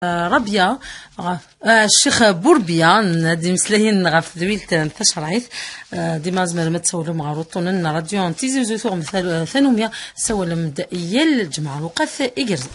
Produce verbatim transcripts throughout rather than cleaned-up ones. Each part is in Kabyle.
Rabia, ɣef, ah, Ccix Burbia, n ad imeslayen ɣef tedwilt n tacerɛit, ah, dima tzemrem ad tsawlem ɣer uṭṭunen n ṛadyu n Tizi Uzzu, tuɣem tal-, tanumi, tsawlem-d yal lǧemɛa, lewqat igerrzen.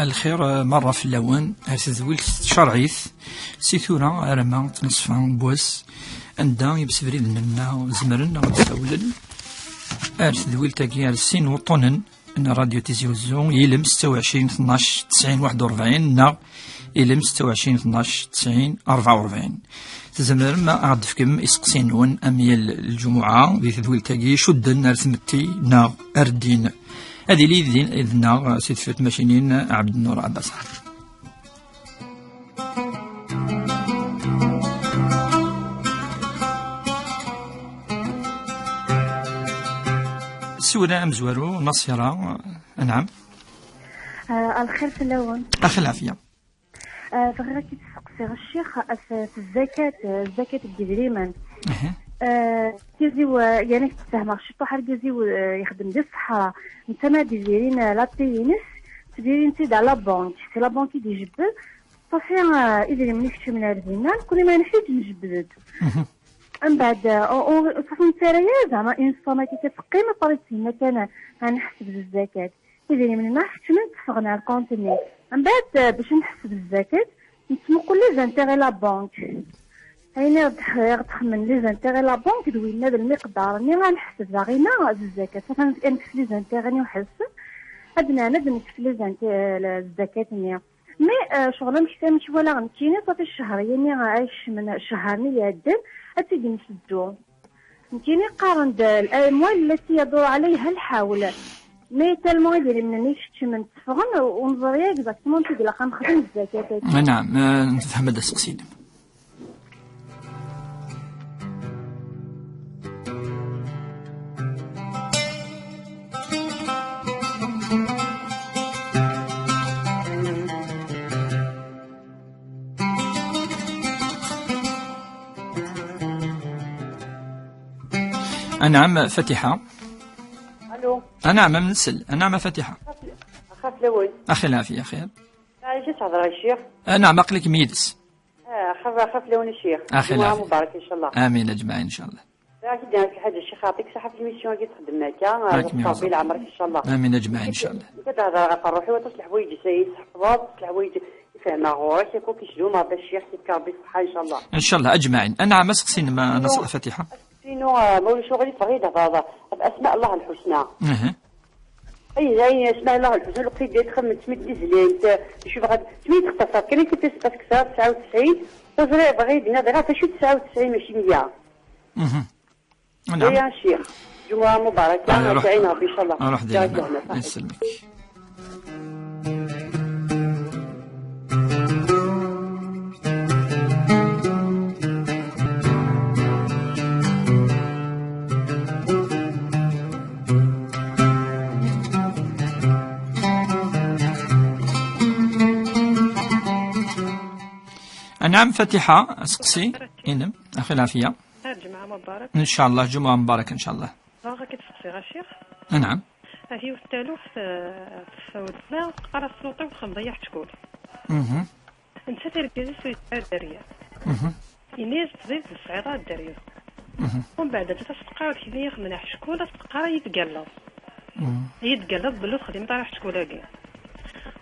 Lxir, eh, merra fell-awen, ar tedwilt tcerɛit, si tura arma ttnesfa n wass, anda imsebriden-nneɣ zemren ad d-sawlen ar tedwilt-agi, ar sin wuṭṭunen n Radio Tizi Uzzu, yilem setta u ɛecrin tnac tesɛin waḥed u rebɛin neɣ yilem setta u ɛecrin tnac tesɛin rebɛa u rebɛin. Tzemrem ad ɣ-d-tefkem iseqsiyen-nwen am yal lǧumuɛa di tedwilt-agi icudden ar tmetti neɣ ar ddin. Ad yili din, yid-neɣ si deffir tmacinin Ɛebdennur Ɛebas. Ssiwel amezwaru, Naṣira, anɛam. Ah, lxir fell-awen. Axi lɛafya. Ah, bɣiɣ ad k-id-sseqsiɣ, ccix, ɣef tezzakat, ah, zzakat n yedrimen. Aha. Ah, tizi-w, ah, yani, ad k-ssehmeɣ ciṭuḥ, argaz-iw, ah, ixeddem di ṣṣeḥra. Netta ma d-idirin, ah, lapi-ines, ttdirin-t-id à la banque. Si la banque i d-ijebbed, ṣafi, ah, idrimen ikeččmen ar dinna, nekkni ma neḥwaǧ njebbed-d. Mhm. Mbeɛd, ah, u-, u-, ṣafi nettarra-yas, zeɛma, une somme akka teqqim, après tthenna kan, ah, ad neḥseb d zzakat. Idrimen-nneɣ keččmen tteffɣen ar compte-nni. Mbeɛd, eh, bac ad nḥesseb zzakat, nettmuqul les intérêts la banque. Ayen i ɣ-d-, i ɣ-d-xemmen les intérêts la banque d winna d lmiqdar-nni ad nḥesseb daɣina d zzakat. Ad nekkes les intérêts-nni uḥesseb, ad d-nernu ad nekkes les inté-, zzakat-nni. Mais, eh, ccɣel amek, amek walaɣ nekkini, ṣafi ccehriya-nni, eh, ay kecmen ccehher-nni iɛeddan, ad tt-id-nseddu. Nekkini qqaren-d الأموال التي يدور عليها الحول. Mais tellement idrimen-nni keččmen tteffɣen, ur neẓri exactement amek i ilaq ad nexdem zzakat-agi. Anɛam, eh, nefhem-d aseqsi-inem. أنعم فتحة. ألو. أنعم من نسل، أنعم فتحة. أخاف لون. أخي العافية، خير. معليش، تهضر يا شيخ. أنعم، أقلك ميدس. آه، أخاف، أخاف لون الشيخ. أخي جمعة العافية. مباركة إن شاء الله. آمين أجمعين إن شاء الله. راكي داير في حاجة الشيخ، يعطيك الصحة في l'émission كي تخدم هكا. راك ميوزع. طويل عمرك إن شاء الله. آمين أجمعين إن شاء الله. أنت تهضر غير روحي، وتصلح حوايج سيد، تحفظ، تصلح حوايج Fehmeɣ ɣur-k, akk i k-icdum Rebbi, a Ccix, yefk Rebbi ṣṣeḥḥa, ncallah. Ncallah, aǧmaɛin. Anɛam, aseqsi-nnem, a Nasr Lfatiḥa. Sinu, ah, ma ulac uɣilif, bɣiɣ ad hḍeṛ ɣef Asma Allah Lḥusna. Aha. Ay, ay, Asma Allah Lḥusna, lqid i txemmem tmid tizlint, acu bɣan, tmid textasar kan i tafes, parce que tesɛa tesɛa u tesɛin, ur ẓriɣ, bɣiɣ ad d-nadiɣ ɣef acu tesɛa u tesɛin, mačči meyya. Mhm. Naam. Aya, a Ccix. Ǧumuɛa mubaraka, ah, ad ruḥ, tɛin Rebbi, ncallah. Ruḥ di laman. Ǧaɛet lehna, ṣaḥit. Yesselmek. Anɛam Fatiḥa, aseqsi-inem, axi lɛafiya. Lǧemɛa mubarak. Ncallah, ǧemɛa mubarak, ncallah. Bɣiɣ ad k-id-sseqsiɣ, a Ccix. Anɛam. Ati yiwet n taluft, eh, ɣef weltma, teqqar-as tluṭi ur txedmeḍ aya ḥeckul. Mhm. Nettat argaz-is ur yesɛi dderya. Mhm. Ini-as tẓid tesɛiḍ a dderya. Mhm. Umbeɛd, ad as-teqqar d kini ixedmen aḥeckul, ad as-teqqar ad yi-tgalleḍ. Mhm. Ad yi-tgalleḍ belli ur texdimeḍ ara aḥeckul-agi.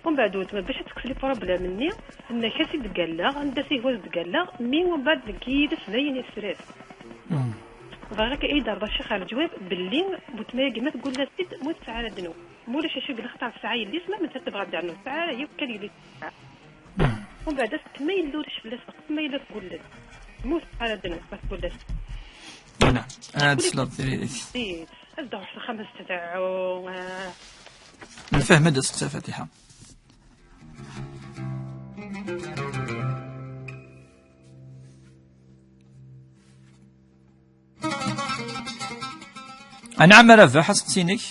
Umbeɛd, weltma, bac ad tekkes les problèmes-nni, tenna-k ad t-id-galleɣ, anda s-ihwa ad t-id-galleɣ, mi umbeɛd nekk yid-s dayen yesrad. Mhm. Bɣiɣ akka i d-terḍa ccix ɣer leǧwab belli weltma-agi ma tgullas-id, ma ur tesɛi ara ddnub. Ma ulac acu deg lextar tesɛa yelli-s, ma nettat tebɣa ad d-ternu, tesɛa ara yiwet kan yelli-s. Mhm. Umbeɛd, ass ma yella ulac fell-as, ma yella tgullas. Ma ur tesɛi ara ddnub, ma tgullas. Naam. Ad tesleḍ tiririt. Ad dduɣ s axxam ad stedaɛu, ah. Lfahem ad d-aseqsi a Fatiḥa. Anɛam a Rabaḥ, aseqsi-inek.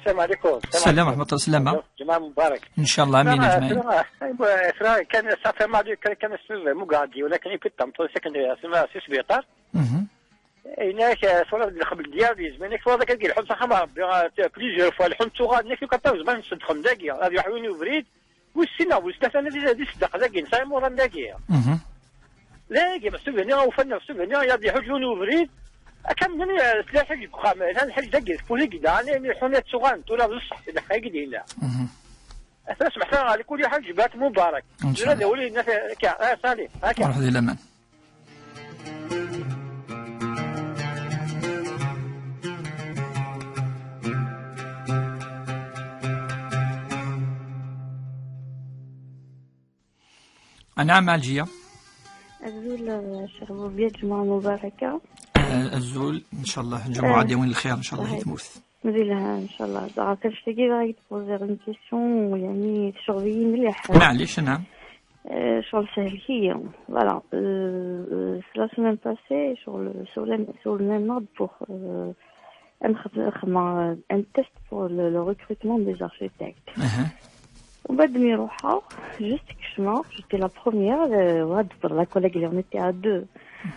Salam ɛlikum. Salam ḥemṭa, slama. Ǧemɛa mubarak. Ncallah, amin, ǧemɛa. Kan, kan, kan, kan, walakin i pitam, tura sakin, asma, si sbiṭar. Mhm. Inak, eh, tura deg lxebl diyar di zman, inak tura dagi lḥun s axxam Rebbi, eh, plusieurs fois lḥun tuɣal, inak lukan tam zman nsedxen dagi, ad yuḥ win ubrid, wis sin neɣ wis tlata, ad, ad iseddeq dagi, nesɛa imuḍan dagi. Mhm. Dagi, meḥsub hini, ufan meḥsub hini, ad iḥuǧ win ubrid, akka mnen, eh, tella lḥaǧ deg uxxam, lhan lḥaǧ dagi, tfuli gida, ani, ani lḥun ad tuɣal, tura d ṣṣeḥ, d lḥaǧ i d-yella. Mhm. Asma smeḥ, ɛli kulli ḥal, ǧemɛa mubarak. Ncallah. Tura d awal, akka, ah, sali, akka. Ruḥ di laman. Anɛam Ɛelǧiya. Azul, eh, Cerbubiya, ǧemɛa mubaraka. Eh, azul, ncallah, ǧemɛa, eh, ad d-yawin lxir, ncallah, i tmurt. Mzil, ha, ncallah. Dɣa, ɣef annect-agi, bɣiɣ ad k-id-poziɣ une question, yeɛni, tecɣeb-iyi mliḥ. Maɛlic, anɛam. Euh, ccɣel shelek-iyi. Voilà. Euh, euh, la semaine passée, ccɣel, ssawlen-aɣ-d pour, euh, ad nexdem, xedmeɣ, euh, un test pour le, le recrutement des architectes. Aha. Umbeɛd mi ruḥeɣ, juste kecmeɣ, j'étais la première, euh, وهاد la collègue اللي on était à deux.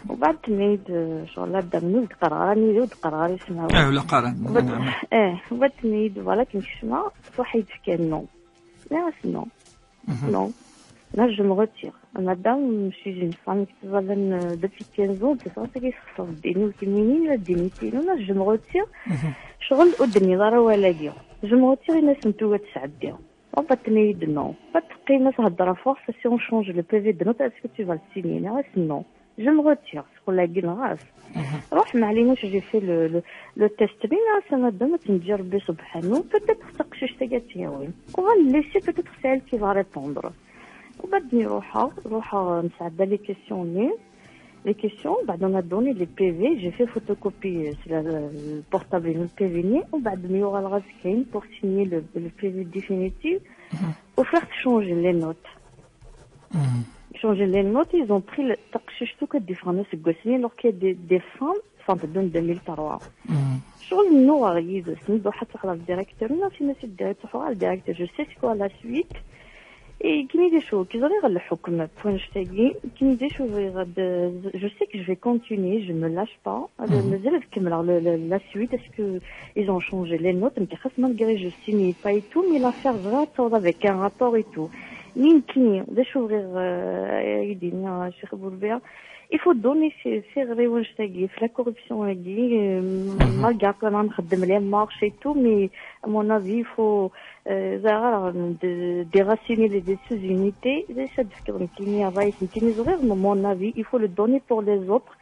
Umbeɛd tenna-yi-d, euh, ccɣel la dame-nni ur d-qqareɣ ara, nidi ur d-qqareɣ ara isem-nwen. Eh, ur la qqaren. Umbeɛd, eh, umbeɛd tenna-yi-d, voilà, akken kecmeɣ, truḥ-iyi-d tefka non. Nniɣ-as non. Mhm. Non. Là, je me retire. Madame, je suis une femme qui va, euh, depuis quinze ans, de toute façon, c'est qui se sort des nous qui minime, la dignité. Non, là, je me retire. Mhm. Ccɣel ur d-tenniḍ ara awal-agi. Je me retire, yenna-as ntu ad tesɛeddi. Umbeɛd tenna-yi-d non. Umbeɛd teqqim-as hedder à force, si on change le P V de note, est-ce que tu vas le signer? Nniɣ-as non. Je me retire, ccɣel-agi nɣas. Mhm. Ruḥ, ma ɛlimac, j'ai fait le, le, le test-nni, nniɣ-as a madame, ad tt-neǧǧ Rebbi subḥanu, peut-être taqcict-agi ad tt-yawin. Uɣal laisser, peut-être c'est elle qui va répondre. Umbeɛd mi ruḥeɣ, ruḥeɣ nesɛedda les questions-nni. Les questions, umbeɛd on a donné les P V, j'ai fait photocopie, euh, sur la, le portable, le P V-nni, umbeɛd mi uɣaleɣ azekka-in pour signer le, le P V définitif, mhm, ufiɣ-t changer les notes. Mhm. Changer les notes, ils ont pris le, taqcict akk ad d-iffɣen aseggas-nni, alors qu'il y a des, des femmes, enfin, teddun deux mille trois. Mhm. Ccɣel nnuɣeɣ yid-s, nruḥ ad truḥ ɣer directeur, nniɣ-as, yenna-as directeur, truḥ ɣer directeur, je sais c'est quoi la suite. Et kini d acu, ki ẓriɣ lḥukm, ɣef wannect-agi, kini d acu bɣiɣ ad, je sais que je vais continuer, je me lâche pas, ad, mhm, mazal ad kemmleɣ le, le, la suite, est-ce que ils ont changé les notes, nekk xas malgré je signe pas et tout, mais l'affaire ẓriɣ ad taweḍ avec un rapport et tout. Mais nekkini, d acu bɣiɣ, euh, ad yi-d-yini, euh, Ccix Boulbia, il faut donner ces, ces revenge-agi, la corruption-agi, euh, malgré que ma nxeddem les marches et tout, mais à mon avis, il faut, euh, ẓriɣ ara, de, déraciner les, les sous-unités, d acu ad d-fkeɣ nekkini, ṛṛay-is nekkini ẓriɣ, mais mon avis, il faut le donner pour les autres.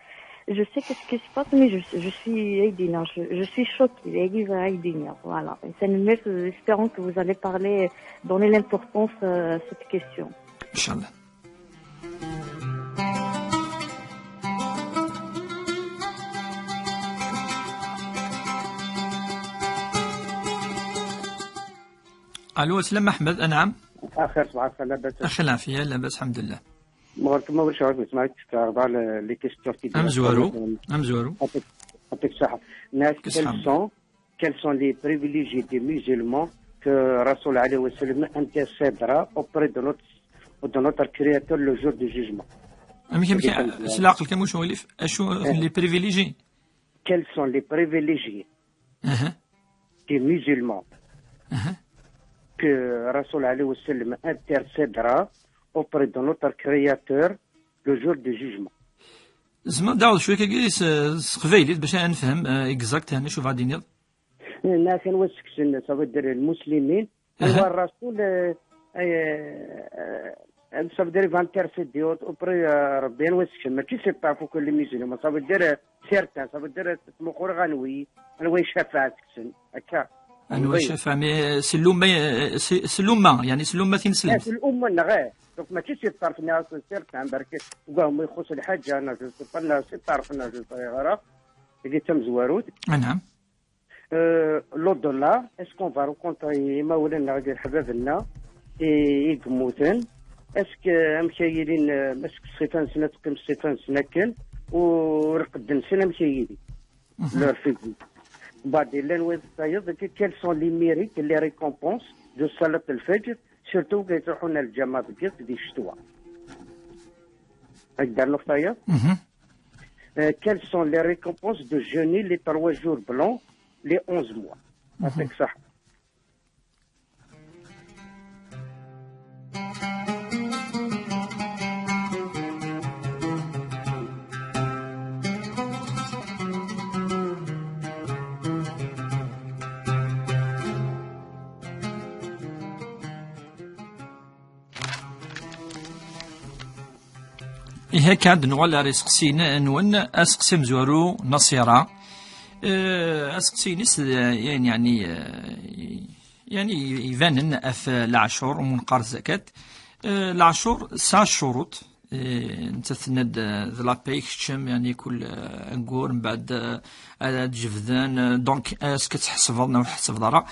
Je sais qu'est-ce qui se passe, mais je, je suis, ad yi-d-iniɣ, je, je suis choquée, ad yi-d-iniɣ, voilà. Et ça nous met, espérons que vous allez parler, donner l'importance, euh, à cette question. Inch'Allah. Allô, Aslam Ahmed, anɛam. Axir, ṣbaḥ lxir, labas? Axir lɛafiya, labas, alḥemdulillah. Ma ɣur-k ma ulac ɣur-k, nesma-k teɛreḍ les questions qui... Amezwaru, amezwaru. Atik, atik saḥa. Quels sont, quels sont les privilégiés des musulmans que Rasoul alayhi wa sallam intercédera auprès de notre, de notre Créateur le jour du jugement? Amek, amek, s leɛqel kan, wacu ilif? Acu, eh, les privilégiés? Quels sont les privilégiés, aha, des musulmans, aha, que Rasoul alayhi wa sallam intercédera auprès de notre Créateur le jour du jugement? Zemreḍ ad d-tawiḍ cwiya-agi s, s teqbaylit bac ad nefhem, eh, exact, yani, acu bɣa d-tiniḍ? Nna kan wa seksen, ça veut dire, lmuslimin, aha, anwa Rasoul, eh, eh, eh, ça veut dire, il va intercéder auprès, eh, Rebbi, anwa seksen, mačči c'est pas fou que les musulmans, ça veut dire, eh, certains, ça veut dire, eh, tmuqur ɣanwi, anwa icafaɛ seksen, akka. Anwa icafaɛ, mais, eh, s lumma, eh, s, s lumma, yani s lumma tineslemt. Eh, s lumma, neɣ, eh. Donc, mačči si ṭṭerf-nneɣ, certains, barek, uga ma ixuṣ lḥaǧa, neɣ je sais pas, neɣ si ṭṭerf-nneɣ, je sais pas, ara, tagi d tamezwarut. Anɛam. Euh, l'au-delà, est-ce qu'on va rencontrer imawlan-nneɣ d leḥbab-nneɣ i, i yemmuten? Est-ce que amek ay ilin, euh, est-ce que ṣṣifa-nsen ad teqqim ṣṣifa-nsen akken, u lqedd-nsen amek ay yili? Mhm. Leur physique. Mbeɛd, llan wid tayeḍ, quels sont les mérites, les récompenses de Salat al-Fajr, surtout wid yettruḥun ar lǧameɛ deg yiḍ di ccetwa? Ad d-rnuɣ tayeḍ? Mhm. Euh, quelles sont les récompenses de jeûner les trois jours blancs, les onze mois? Mhm. Atik saḥa. Ihi akka ad nuɣal ar iseqsiyen-nwen, aseqsi amezwaru, Nasira. Eh, aseqsi-ines, eh, yani, yani, eh, yani ibanen ɣef leɛcur, umi neqqar zakat. Eh, leɛcur tesɛa ccuruṭ. Eh, nettat tenna-d, eh, d la paie keččem, yani kul, eh, aggur, mbeɛd, eh, ad, ad jebden, eh, donc, est-ce que tḥesbeḍ neɣ ur tḥesbeḍ ara?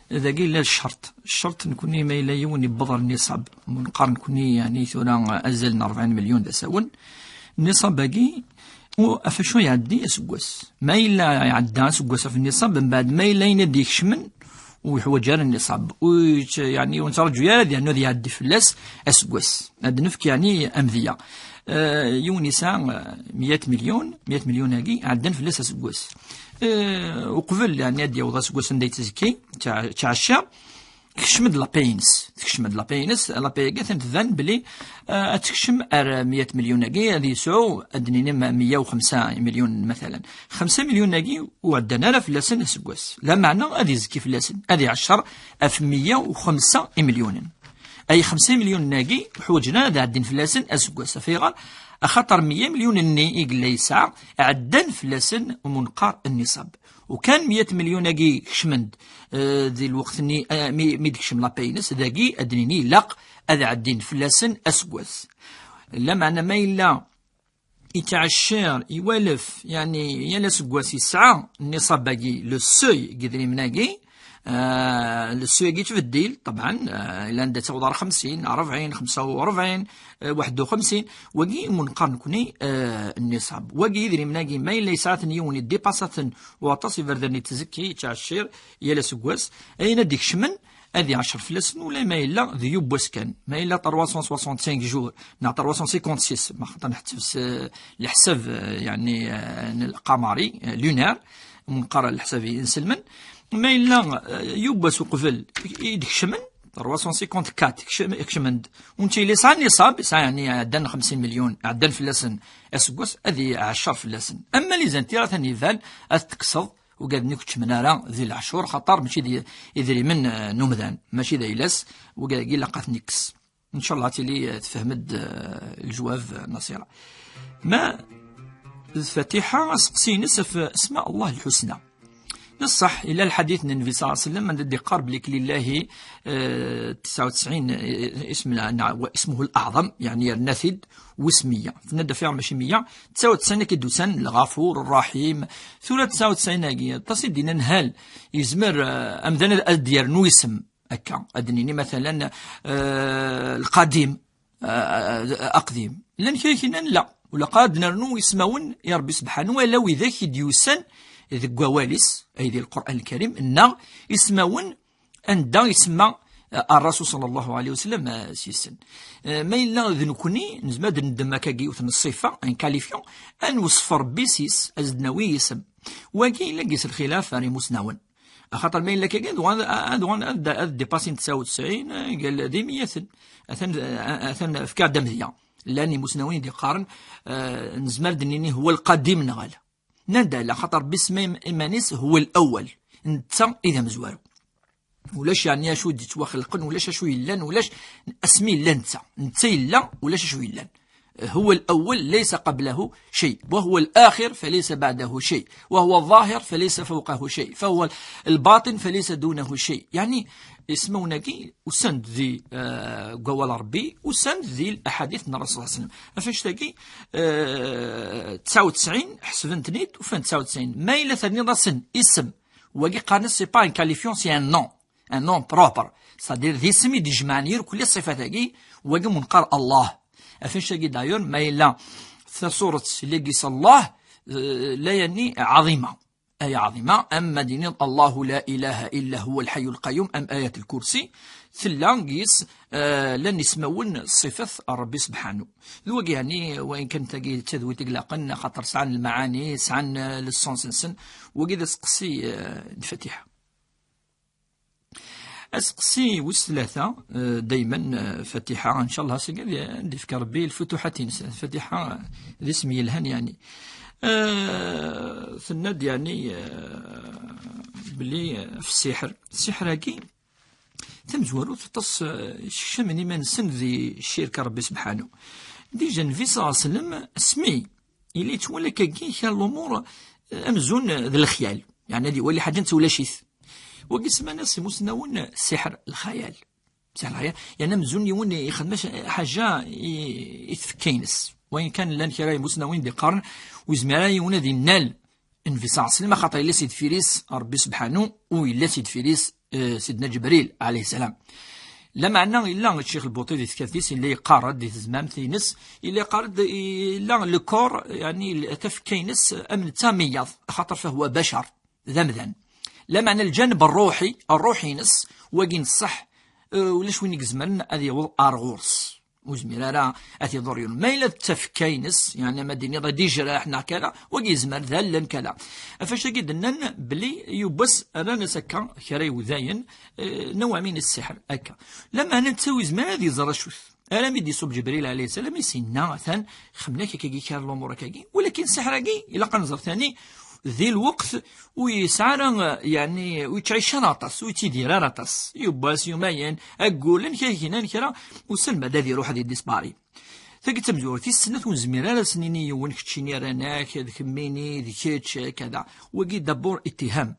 Dagi yella ccerṭ. Ccerṭ, nekni ma yella yiwen yewweḍ ɣer nniṣab, umi neqqar nekni, yani, tura, eh, azal n rebɛin milyun d asawen. Nniṣab-agi, u, ɣef acu iɛeddi aseggas? Ma yella iɛedda aseggas ɣef nniṣab, mbeɛd ma yella ayen ad d-ikecmen, ur yeḥwaǧ ara nniṣab. Ur yett-, yani, ur nettraǧu ara ad yernu ad iɛeddi fell-as aseggas. Ad nefk, yani, amedya. Eh, yiwen yesɛa, eh, meyya milyun, meyya milyun-agi ɛeddan fell-as aseggas. Eh, uqbel, yani, ad yaweḍ aseggas anda yettezki, ttɛa-, ttɛacca, tekcem-d la paie-ines. Tekcem-d la paie-ines, la paie-agi atan tban belli, eh, ad tekcem ar meyya milyun-agi, ad yesɛu, ad d-nini, meyya u xemsa milyun, matalan. Xemsa milyun-agi ur ɛeddan ara fell-asen aseggas. Lameɛna ad izekki fell-asen, ad iɛeccer ɣef meyya u xemsa imilyunen. Ay xemsa imilyunen-agi ḥwaǧen ara ad ɛeddin fell-asen aseggas. Ɣef ayɣer? Axaṭer meyya milyun-nni i yella yesɛa, ɛeddan fell-asen umi neqqar nniṣab. U kan meyya milyun-agi kecmen-d, eh, di lweqt-nni, eh, mi, mi d-kecmen la paie-ines, dagi ad d-nini ilaq ad ɛeddin fell-asen aseggas. Lameɛna ma yella yettɛeccir, iwalef, yani, yal aseggas yesɛa nniṣab-agi, le seuil n yidrimen-agi, eh, le seuil-agi yettbeddil, ṭebɛen, eh, llan-d ad taweḍ ar xemsin, ar rebɛin, xemsa u rebɛin, eh, waḥed u xemsin, wagi umi neqqar nekni, eh, nniṣab. Wagi idrimen-agi, ma yella yesɛa-ten yiwen, yeddipasa-ten waṭas iberdan, yettezki, yettɛeccir, yal aseggas, ayen ad d-ikecmen, ad iɛeccer fell-asen, ula ma yella d yiwwas kan. Ma yella trois cent soixante-cinq jours, neɣ trois cent cinquante-six, ma xaṭer nḥetteb s, eh, leḥsab, eh, yani, eh, n lqamari, eh, lunaire, umi neqqar leḥsab inselmen. Ma yella, eh, yiwwas uqbel i d-kecmen, trois cent cinquante-quatre kecmen-d. Unti yella yesɛa nniṣab, yesɛa, yeɛni, ɛeddan xemsin milyun, ɛeddan fell-asen aseggas, ad iɛeccer fell-asen. Ama les intérêts, atan iban, ad t-tekkseḍ, ugad-nni ur keččmen ara di leɛcur, xaṭer mačči d idrimen, eh, n umdan, mačči d ayla-s, ugad-agi ilaq ad ten-ikkes. Ncallah ad tili, eh, tefhem-d, eh, lejwab, eh, Nasira. Ma d Fatiḥa, aseqsi-ines ɣef asma Allah lḥusna. D ṣṣeḥ, yella lḥadit n Nnbi ṣalla Llahu ɛalayhi wa sallam, anda d-iqqar belli lillahi, eh, tesɛa u tesɛin, eh, isem, neɣ wa ismuhu l-aɛḍam, yeɛni yerna-t-id wis meyya. Tenna-d ɣef mačči meyya, tesɛa u tesɛin akka i d-usan, Lɣafur, Rraḥim. Tura tesɛa u tesɛin-agi, aṭas i d-yennan hal yezmer, eh, amdan ad, ad d-yernu isem. Akka, ad d-nini, matalan, eh, lqadim, eh, aqdim. Llan kra k-yennan la. Ula qa ad nernu ismawen i Ṛebbi sebḥanu, ala widak i d-yusan deg wawal-is, ay di Lqur'an Lkarim, neɣ ismawen anda isemma, eh, Ṛṛasul ṣalla Llahu ɛalayhi wa sallam, eh, s-yisen. Eh, ma yella d nekni, nezmer ad neddem akkagi yiwet n ṣṣifa, un qualifiant, ad nwesf Ṛebbi s-is, ad s-d-nawi isem. Wagi yella gis lxilaf ar imusnawen. Axaṭer ma yella kagi, ad uɣal, ad uɣal, ad, ad dipassin tesɛa u tesɛin, eh, qal d imyaten. Atan, eh, atan fkiɣ-d amedya. Llan imusnawen i d-iqqaren, eh, nezmer ad d-nini huwa lqadim neɣ ala. Nnan-d ala, axaṭer bisma im-, iman-is huwa l-awwal. Netta i d amezwaru. Ulac yeɛni acu i d-ittwaxelqen, ulac acu yellan, ulac asmi yella netta. Netta yella, ulac acu yellan. هو الأول ليس قبله شيء، وهو الآخر فليس بعده شيء، وهو الظاهر فليس فوقه شيء، فهو الباطن فليس دونه شيء. يعني، ismawen-agi usan-d di, eh, deg wawal Ṛebbi, usan-d di laḥadit n Ṛṛasul ṣalla Llahu ɛalayhi wa sallam. Ɣef annect-agi, eh, tesɛa u tesɛin, ḥesben-ten-id, ufan tesɛa u tesɛin. Ma yella terniḍ-asen isem, wagi qqaren-as, c'est pas un qualifiant, c'est un nom. Un nom propre. C'est-à-dire d isem i d-ijemɛen irkelli ṣṣifat-agi, wagi mu neqqar Allah. Ɣef annect-agi d'ailleurs, ma yella tasuret i lagis Allah, eh, la yeɛni ɛaḍima. Ay ɛaḍima, am ma d-tiniḍ Allahu la ilaha illa huwa lḥayyu lqayyum, am ayat lkursi, tella deg-s, eh, llan ismawen ṣṣifat n Ṛebbi sebḥanu. D wagi yeɛni, wayen kan tagi d tadwilt i ilaqen, axaṭer sɛan lmaɛani, sɛan, eh, le sens-nsen, wagi d aseqsi, eh, n Fatiḥa. Aseqsi wis tlata, eh, daymen, eh, Fatiḥa, ncallah, seg ad d-ifk Ṛebbi lfutuḥat-ines. Fatiḥa, eh, d isem yelhan, yeɛni. Eh, tenna-d, yeɛni, eh, belli, eh, ɣef ssiḥer. Ssiḥer-agi, tamezwarut, aṭas, eh, yessekcamen iman-nsen di ccirk Ṛebbi sebḥanu. Déjà, Nnbi ṣalla Llahu ɛalayhi wa sallam, asmi yella yettwali akkagi kra n lumuṛ, eh, amzun d lexyal. Yeɛni ad iwali ḥaǧa netta ulac-it. Wagi semman-as imusnawen ssiḥer, lxayal. Ssiḥer, lxayal. Yeɛni amzun yiwen ixdem ḥaǧa i, i tfekka-ines. Wayen kan llan kra imusnawen d-iqqaren ur yezmir ara yiwen ad innal Nnbi ṣalla Llahu ɛalayhi wa sallam, axaṭer yella si deffir-is Ṛebbi sebḥanu, u yella si deffir-is, eh, Sidna Ǧebril ɛalayhi ssalam. Lameɛna yella Ccix Lbuṭi di tektabt-is, yella yeqqar-d di tezmamt-ines, yella yeqqar-d, yella le corps, yeɛni tafekka-ines, am netta am wiyaḍ, axaṭer fahuwa bacar, d amdan. Lameɛna lǧaneb ṛṛuḥi, ṛṛuḥ-ines, wagi n ṣṣeḥ, eh, ulac win i izemren ad yaweḍ ar ɣur-s. Ur yezmir ara ad t-iḍur yiwen. Ma yella d tafekka-ines, yeɛni ma d-tiniḍ ad d-ijreḥ neɣ kala, wagi yezmer d allen kala. Ɣef wacu-agi d-nnan belli yiwwas rran-as akka kra iwdayen, eh, nawɛa min ssiḥer, akka. Lameɛna netta ur yezmir ad iẓer acu-t. Armi d-iṣub Ǧebril ɛalayhi ssalam, i s-yenna, atan, xemmen-ak akkagi kra n lumuṛ akkagi, walakin ssiḥer-agi, ilaq ad nẓer tani, di lweqt ur yesɛi ara, yeɛni, ur yettɛic ara aṭas, ur yettidir ara aṭas. Yiwwas, yumayen, aggul, amek ay gnan kra, usan ma d ad iruḥ ad idispari. Tagi d tamezwarut tis snat, ur nezmir ara ad s-nini yiwen keččini rran-ak, d kemmini, d kečč, kada. Wagi d'abord ittiham.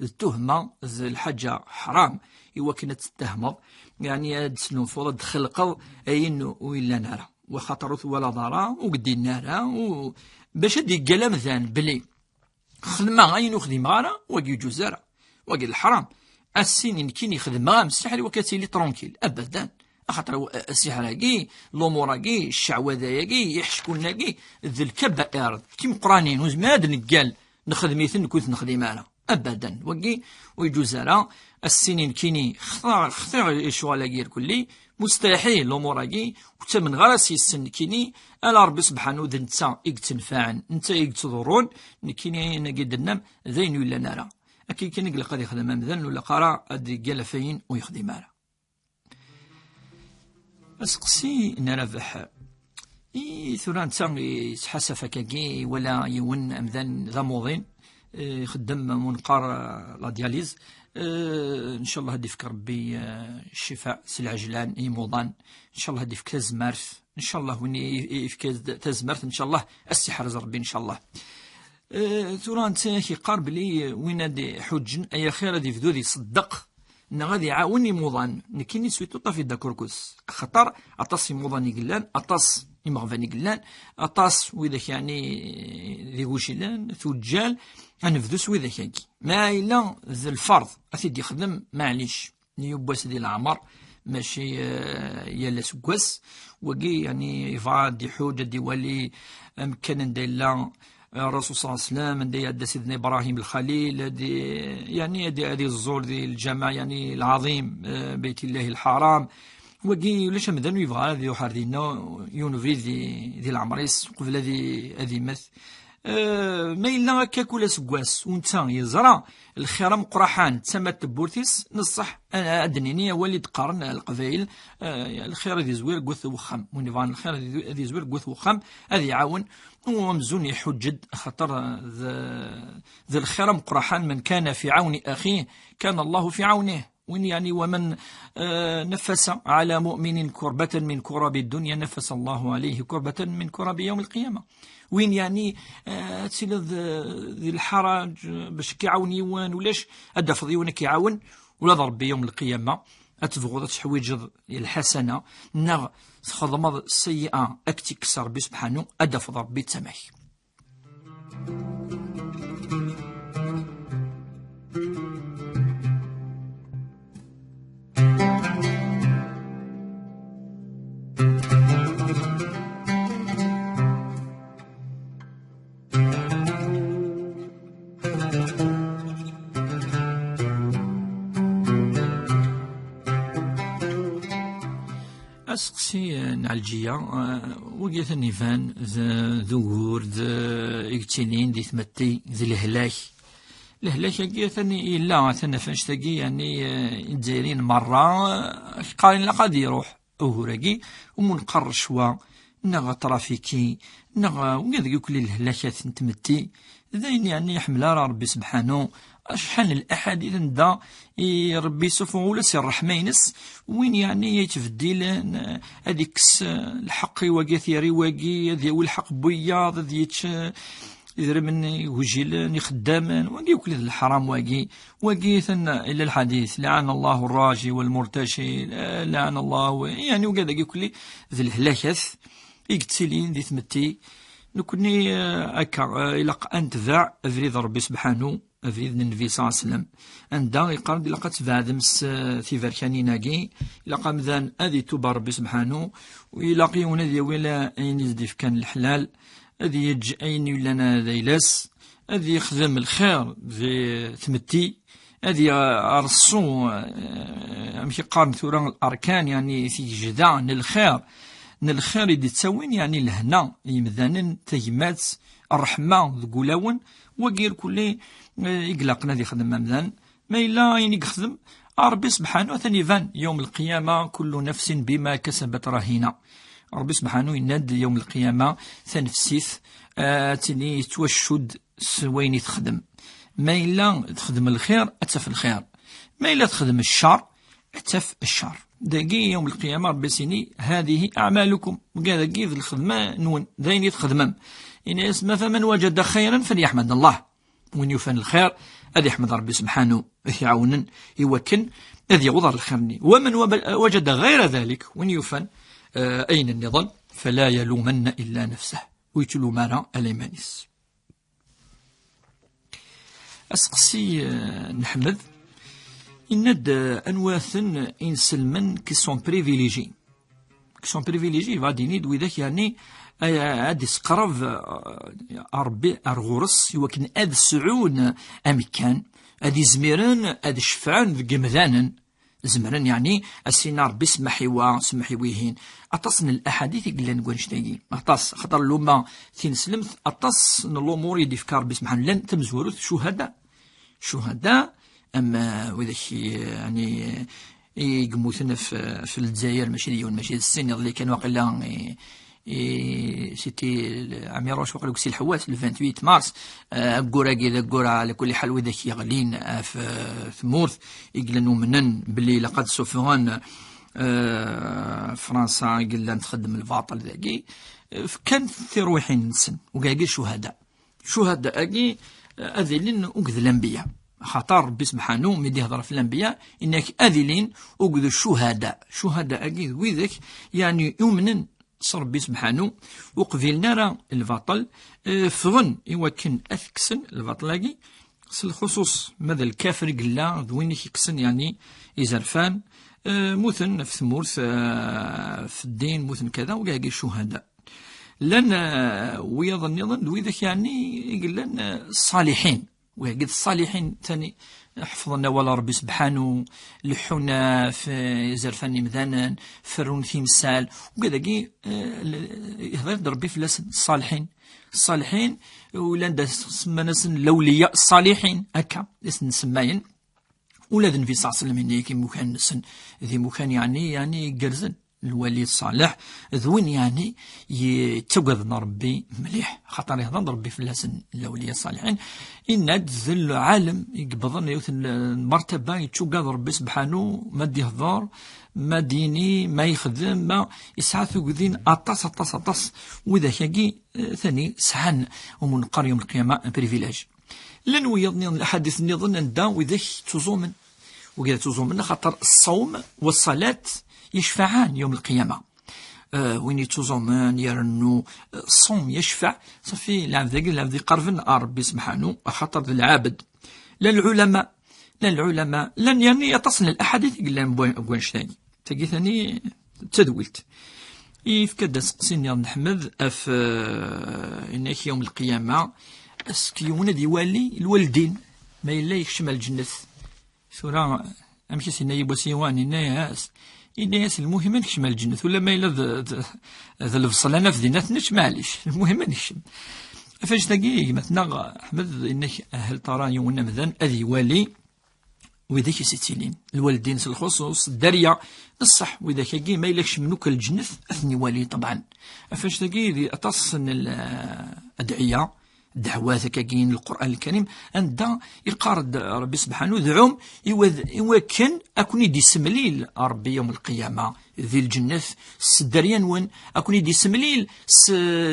D tuhma, d lḥaǧa ḥram, i wakken ad tettehmeḍ, yeɛni ad d-tesnulfuḍ, ad d-txelqeḍ ayen ur yellan ara. Waxaṭer ur twalaḍ ara, ur k-d-yenna ara, u-, bac ad d-yeggal amdan belli xedmeɣ ayen ur xdimeɣ ara, wagi ur yeǧuz ara. Wagi d leḥram. Ad s-tini nekkini xedmeɣ-am ssiḥer i wakken ad tili tranquille. Abadan. Axaṭer, eh, ssiḥer-agi, lumuṛ-agi, cceɛwada-agi, iḥeckunen-agi, d lkabair, d timeqqranin, ur nezmir ad d-neggal nexdem-iten, nekk ur t-nexdim ara. Abadan. Wagi ur yeǧuz ara. Ad s-tini nekkini xtiɣ, xtiɣ lecɣal-agi irkelli, mustaḥil lumuṛ-agi, ur ttamneɣ ara s yes-sen nekkini, ala Ṛebbi sebḥanu d netta i yettenfaɛen, netta i yettḍurrun, nekkini ayen-agi d-tennam d ayen ur yellan ara. Akka kan i ilaq ad ixdem amdan, ur ilaq ara ad d-yeggal ɣef wayen ur yexdim ara. Aseqsi n Rabeḥ. I tura netta yettḥasaf akkagi, wala yiwen amdan d amuḍin, eh, ixeddem munqar, eh, la dialyse. Eh, ncallah ad d-ifk Rebbi, eh, ccifa s lɛejlan i imuḍan. Ncallah ad d-ifk tazmert. Ncallah win i, i ifk tazmert, ncallah ad s-iḥrez Rebbi, ncallah. Eh, tura netta ak-iqqar belli win ad iḥuǧǧen ay axir ad ibdu ad iṣeddeq neɣ ad iɛawen imuḍan. Nekkini suitu ṭafi dakurkus. Axaṭer aṭas imuḍan i yellan, aṭas imeɣban i yellan, aṭas widak yeɛni d igujilen, tuǧǧal, ad nebdu s widak-agi. Ma yella d lferḍ, ad t-id-yexdem, maɛlic, yiwwas di leɛmer, mačči, eh, yal aseggas. Wagi, yeɛni, yebɣa ad iḥuǧ, ad iwali amkan anda yella Rasul صلى الله عليه وسلم, anda iɛedda Sidna Ibrahim Lxalil, ad i-, yeɛni ad, ad iẓẓul di lǧameɛ, yeɛni, lɛaḍim, eh, Beyt Illahi Lḥaram. Wagi ulac amdan ur yebɣa ara ad iruḥ ar dinna, yiwen ubrid di, di leɛmer-is, qbel ad i-, ad immet. Eh, ma yella akka kul aseggas, u netta yeẓra lxir ameqqraḥan d tama n tewwurt-is, neṣṣeḥ, eh, ad d-nini awal i d-qqaren Leqbayel, eh, lxir ad izwir deg wat wexxam. Win yebɣan lxir ad iz-, ad izwir deg wat wexxam, ad iɛawen. U amzun iḥuǧǧ-d, axaṭer, eh, d, d lxir ameqqraḥan, من كان في عون أخيه كان الله في عونه. Win yeɛni, ومن, eh, نفس على مؤمن كربة من كرب الدنيا نفس الله عليه كربة من كرب يوم القيامة. Win yeɛni, eh, ad tiliḍ, eh, di lḥaraǧ, eh, bac k-iɛawen yiwen, ulac, ad d-tafeḍ yiwen ad k-iɛawen, ula d Rebbi yawm lqiyama, ad tebɣuḍ ad teḥwiǧeḍ lḥasana, neɣ txedmeḍ seyyi'a, ad k-tt-ikkes Rebbi subḥanu, ad d-tafeḍ Rebbi d tama-k. Aseqsi, eh, n Ɛelǧiya, eh, wagi atan iban d, d ugur, d, i yettilin di tmetti, d lehlak. Lehlak-agi atan yella, atan ɣef annect-agi, yeɛni, eh, Izzayriyen merra, eh, qqaren ilaq ad iruḥ ugur-agi, umunqar ccwa, neɣ atrafiki, neɣ, eh, wagi deg ukli lehlakat n tmetti, d ayen yeɛni iḥemmel ara Rebbi subḥanu. Acḥal n laḥadit anda i Rebbi yessufeɣ ula si ṛṛeḥma-ines, win yeɛni yettbeddilen, eh, ad ikkes, eh, lḥeqq i wagi, ad t-yerr i wagi, ad yawi lḥeqq n wiyaḍ, ad yečč, eh, idrimen igujilen, ixeddamen, wagi akk d leḥram wagi. Wagi atan ila lḥadit, لعن الله الراجي والمرتشي, eh, لعن الله, yeɛni wagi dagi akk d lehlakat i yettilin di tmetti. Nekni, eh, akka, eh, ilaq ad netbeɛ abrid n Rebbi subḥanu, abrid n Nnbi صلى الله عليه وسلم, anda iqqar-d ilaq ad tbeɛdem s, eh, tiberkanin-agi, ilaq amdan ad itub ar Rebbi subḥanu, u ilaq yiwen ad yawi la-, ayen i s-d-ifkan leḥlal, ad yeǧǧ ayen yellan d ayla-s, ad yexdem lxir di tmetti, ad yerṣu, eh, amek i qqaren tura, larkan, yeɛni tigejda n lxir, n lxir i d-ittawin, yeɛni lehna i yimdanen, tagmat, ṛṛeḥma deg wulawen, wagi irkelli, eh, i ilaqen ad ixdem amdan. Ma yella ayen i yexdem, Ṛebbi subḥanu atan iban, يوم القيامة كل نفس بما كسبت رهينة. Ṛebbi subḥanu yenna-d, yawm lqiyama, tanefsit, eh, ad tili tettwacudd s wayen i texdem. Ma yella texdem lxir, ad taf lxir. Ma yella texdem ccer, ad taf ccer. Dagi, yawm lqiyama, Ṛebbi as-ini, هذه أعمالكم. Wagi dagi d lxedma-nwen, d ayen i txedmem. Ini-as, ma فمن وجد خيرا فليحمد الله. Win yufan lxir, ad iḥmed Ṛebbi subḥanu, ad t-iɛawnen i wakken ad yaweḍ ar lxir-nni. ومن وب-, وجد غير ذلك, win yufan, eh, ayen nniḍen, فلا يلومن إلا نفسه. Ur yettlum ara ala iman-is. Aseqsi, eh, n Ḥmed, yenna-d, eh, anwa-ten inselmen qui sont privilégiés? Qui sont privilégiés, yebɣa ad d-yini d widak, yeɛni, eh, ad d-isqerreb, eh, Ṛebbi ar ɣur-s, i wakken ad sɛun amekkan, ad izmiren ad cefɛen deg yemdanen. Zemren, yeɛni, ad s-inin Ṛebbi semmeḥ i wa, semmeḥ i wihin. Aṭas n laḥadit i yellan deg wannect-agi. Aṭas, axaṭer luma tineslemt, aṭas n lumuṛ i d-ifka Ṛebbi subḥanu, llan tamezwarut, ccuhada. Ccuhada, am, eh, widak, eh, yeɛni, eh, i yemmuten f, f Lezzayer, mačči d yiwen, mačči d sin, iḍelli kan waqila, i, i, c'était le Ɛmiruc, waqila deg Si Lḥewwas, le vingt-huit mars, eh, aggur-agi d aggur, ɛla kulli ḥal, widak yeɣlin ɣef, eh, tmurt, i yellan umnen belli ilaq ad suffɣen, eh, Fransa i yellan txeddem lbaṭel dagi, eh, fkan tirwiḥin-nsen, ugagi ccuhada. Ccuhada-agi, eh, ad ilin akked lanbiya. Axaṭer Ṛebbi sebḥanu, mi d-ihdeṛ ɣef lanbiya, yenna-k ad ilin akked ccuhada. Ccuhada-agi d widak, yeɛni yumnen s Ṛebbi sebḥanu, ur qbilen ara lbaṭel, eh, ffɣen i wakken ad t-kksen lbaṭel-agi, s lxuṣuṣ ma d lkafir i yella, d win i k-ikksen, yeɛni, izerfan, eh, muten ɣef tmurt, eh, ɣef ddin, muten kada, ugagi ccuhada. Llan, eh, wiyaḍ nniḍen d widak, yeɛni, i yellan, eh, ṣṣaliḥin. Wigi d ṣṣaliḥin tani ḥefḍen awal Ṛebbi sebḥanu, leḥḥun ɣef, eh, izerfan n yimdanen, ferrun timsal. Wigi dagi, eh, l-, ihdeṛ-d Ṛebbi fell-asen, ṣṣaliḥin. Ṣṣaliḥin, ulanda semman-asen lawliya ṣṣaliḥin, akka i sen-semmayen. Ula d Nnbi ṣalla Llahu ɛalayhi wa sallam, yenna-yak imukan-nsen d imukan, yeɛni, yeɛni igerrzen. Lwali ṣṣaleḥ d win, yeɛni, yettagaden Ṛebbi mliḥ, xaṭer ihdeṛ-d Ṛebbi fell-asen, lawliya ṣṣaliḥin. Yenna-d d lɛalem i yewwḍen yiwet n lmertaba, yettagad Ṛebbi sebḥanu, ma d-ihdeṛ, ma d-yini, ma yexdem, ma yesɛa tugdi n aṭas, aṭas, aṭas. Widak-agi, eh, tani sɛan, umi neqqar yawm lqiyama, un privilège. Llan wiyaḍ nniḍen, lḥadit nniḍen, anda widak ttuẓumen. Wigi ttuẓumen, axaṭer ṣṣawm wa ṣṣalat yecfaɛan yawm lqiyama. Eh, win yettuẓumen, yernu, eh, ṣṣawm yecfaɛ, ṣafi, lɛebd-agi, lɛebd iqerben ar Ṛebbi sebḥanu, axaṭer d lɛabed. Llan lɛulama, llan lɛulama, llan yerni aṭas n laḥadit i yellan n wa-, n wannect-agi. Tagi tani d tadwilt. Yefka-d aseqsi nniḍen Ḥmed ɣef, eh, yenna-k yawm lqiyama, est-ce que yiwen ad iwali lwaldin ma yella yekcem ar lǧennet? Tura, amek i s-yenna yiwwas yiwan, yenna-yas, yenna-yas, lmuhim ad nekcem ar lǧennet, ula ma yella d, d, d lebṣel ad naf dinna ad t-nečč, maɛlic, lmuhim ad nekcem. Ɣef wannect-agi, gma-tneɣ Ḥmed, yenna-k, hal tara yiwen amdan ad iwali widak i s-ittilin, lwaldin s lxuṣuṣ, dderya, ṣṣeḥ, widak-agi ma yella kecmen akk lǧennet, ad ten-iwali, ṭebɛen. Ɣef wannect-agi, di aṭas n l-, adɛiya, ddeɛwat akkagi n Lqur'an Lkarim, anda iqqar-d Ṛebbi sebḥanu, dɛum i wad-, i wakken ad ken-id-isemlil Ṛebbi yawm lqiyama di lǧennet s dderya-nwen, ad ken-id-isemlil s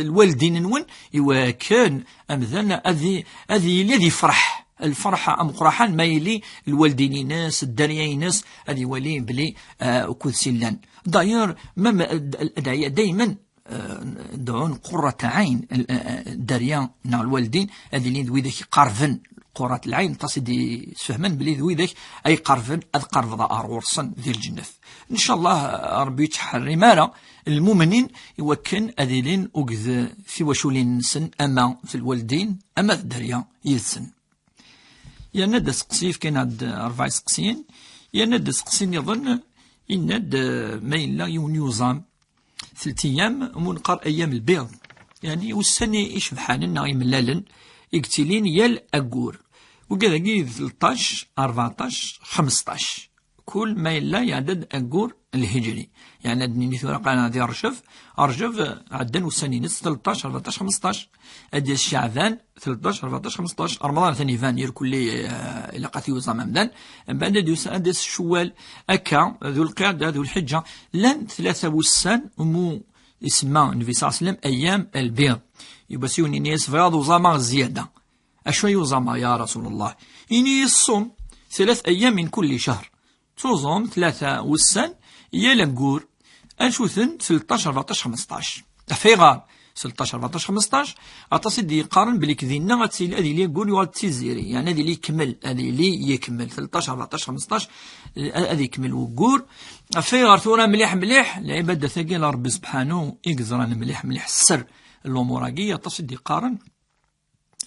lwaldin-nwen, i wakken amdan ad i-, ad yili ad yefreḥ. Lferḥ ameqqran ma yili lwaldin-ines, dderya-ines, ad iwali belli, ah, ukud s-illan. D'ailleurs, même, ah, d-, d-, daymen, ah, dɛun qurrat ɛayn, ah, ah, dderya neɣ lwaldin, ad ilin d widak iqerben, qurrat lɛayn, aṭas i d-isfehmen belli d widak ay iqerben, ad qerbeḍ ar ɣur-sen di lǧennet. Ncallah, ah, Ṛebbi ur yettḥerrim ara lmumnin i wakken ad ilin akked tiwaculin-nsen, ama d lwaldin, ama d dderya yid-sen. Yerna-d aseqsi, fkan-aɣ-d ṛebɛa iseqsiyen. Yerna-d aseqsi nniḍen, yenna-d, eh, ma yella yiwen yuẓam, telt ayyam, umi neqqar ayyam lbiḍ, yeɛni ussan icebḥanen neɣ imellalen, i yettilin yal aggur. Wigad-agi d tleṭṭac, rbeɛṭac, xmesṭac. Kul ma yella iɛedda-d aggur lhijri. Yeɛni ad d-nini tura qqaren di Rǧeb, Rǧeb, eh, ɛeddan ussan-ines, tleṭṭac, rbeɛṭac, xmesṭac. Ad d-yas Ceɛban, tleṭṭac, rbeɛṭac, xmesṭac. Remḍan atan iban, irkelli, eh, ilaq ad t-yuẓam amdan. Mbeɛd ad d-yas, ad d-yas Cewwal, akka, Dulqiɛda, Dulḥiǧǧa. Llan tlata wussan, umi isemma Nnbi ṣalla Llahu ɛalayhi wa sallam ayyam lbiḍ. Yiwwas yiwen ini-as, bɣiɣ ad uẓameɣ zzyada. Acu ay uẓameɣ, ya Rasul Llah? Ini-as, ṣum tlat ayyam min kulli cahr. Tuẓum tlata wussan yal aggur. Acu-ten? Tleṭṭac, rbeɛṭac, xmesṭac. Ɣef ayɣer tleṭṭac, rbeɛṭac, xmesṭac? Aṭas i d-yeqqaren belli dinna ad tili, ad yili aggur yuɣal d tiziri, yeɛni ad yili ikemmel, ad yili ikemmel. Tleṭṭac, rbeɛṭac, xmesṭac, eh, ad ikemmel waggur. Ɣef ayɣer tura mliḥ mliḥ? Lɛibadat-agi n Ṛebbi sebḥanu i yeẓran mliḥ mliḥ sser n lumuṛ-agi, aṭas i d-yeqqaren.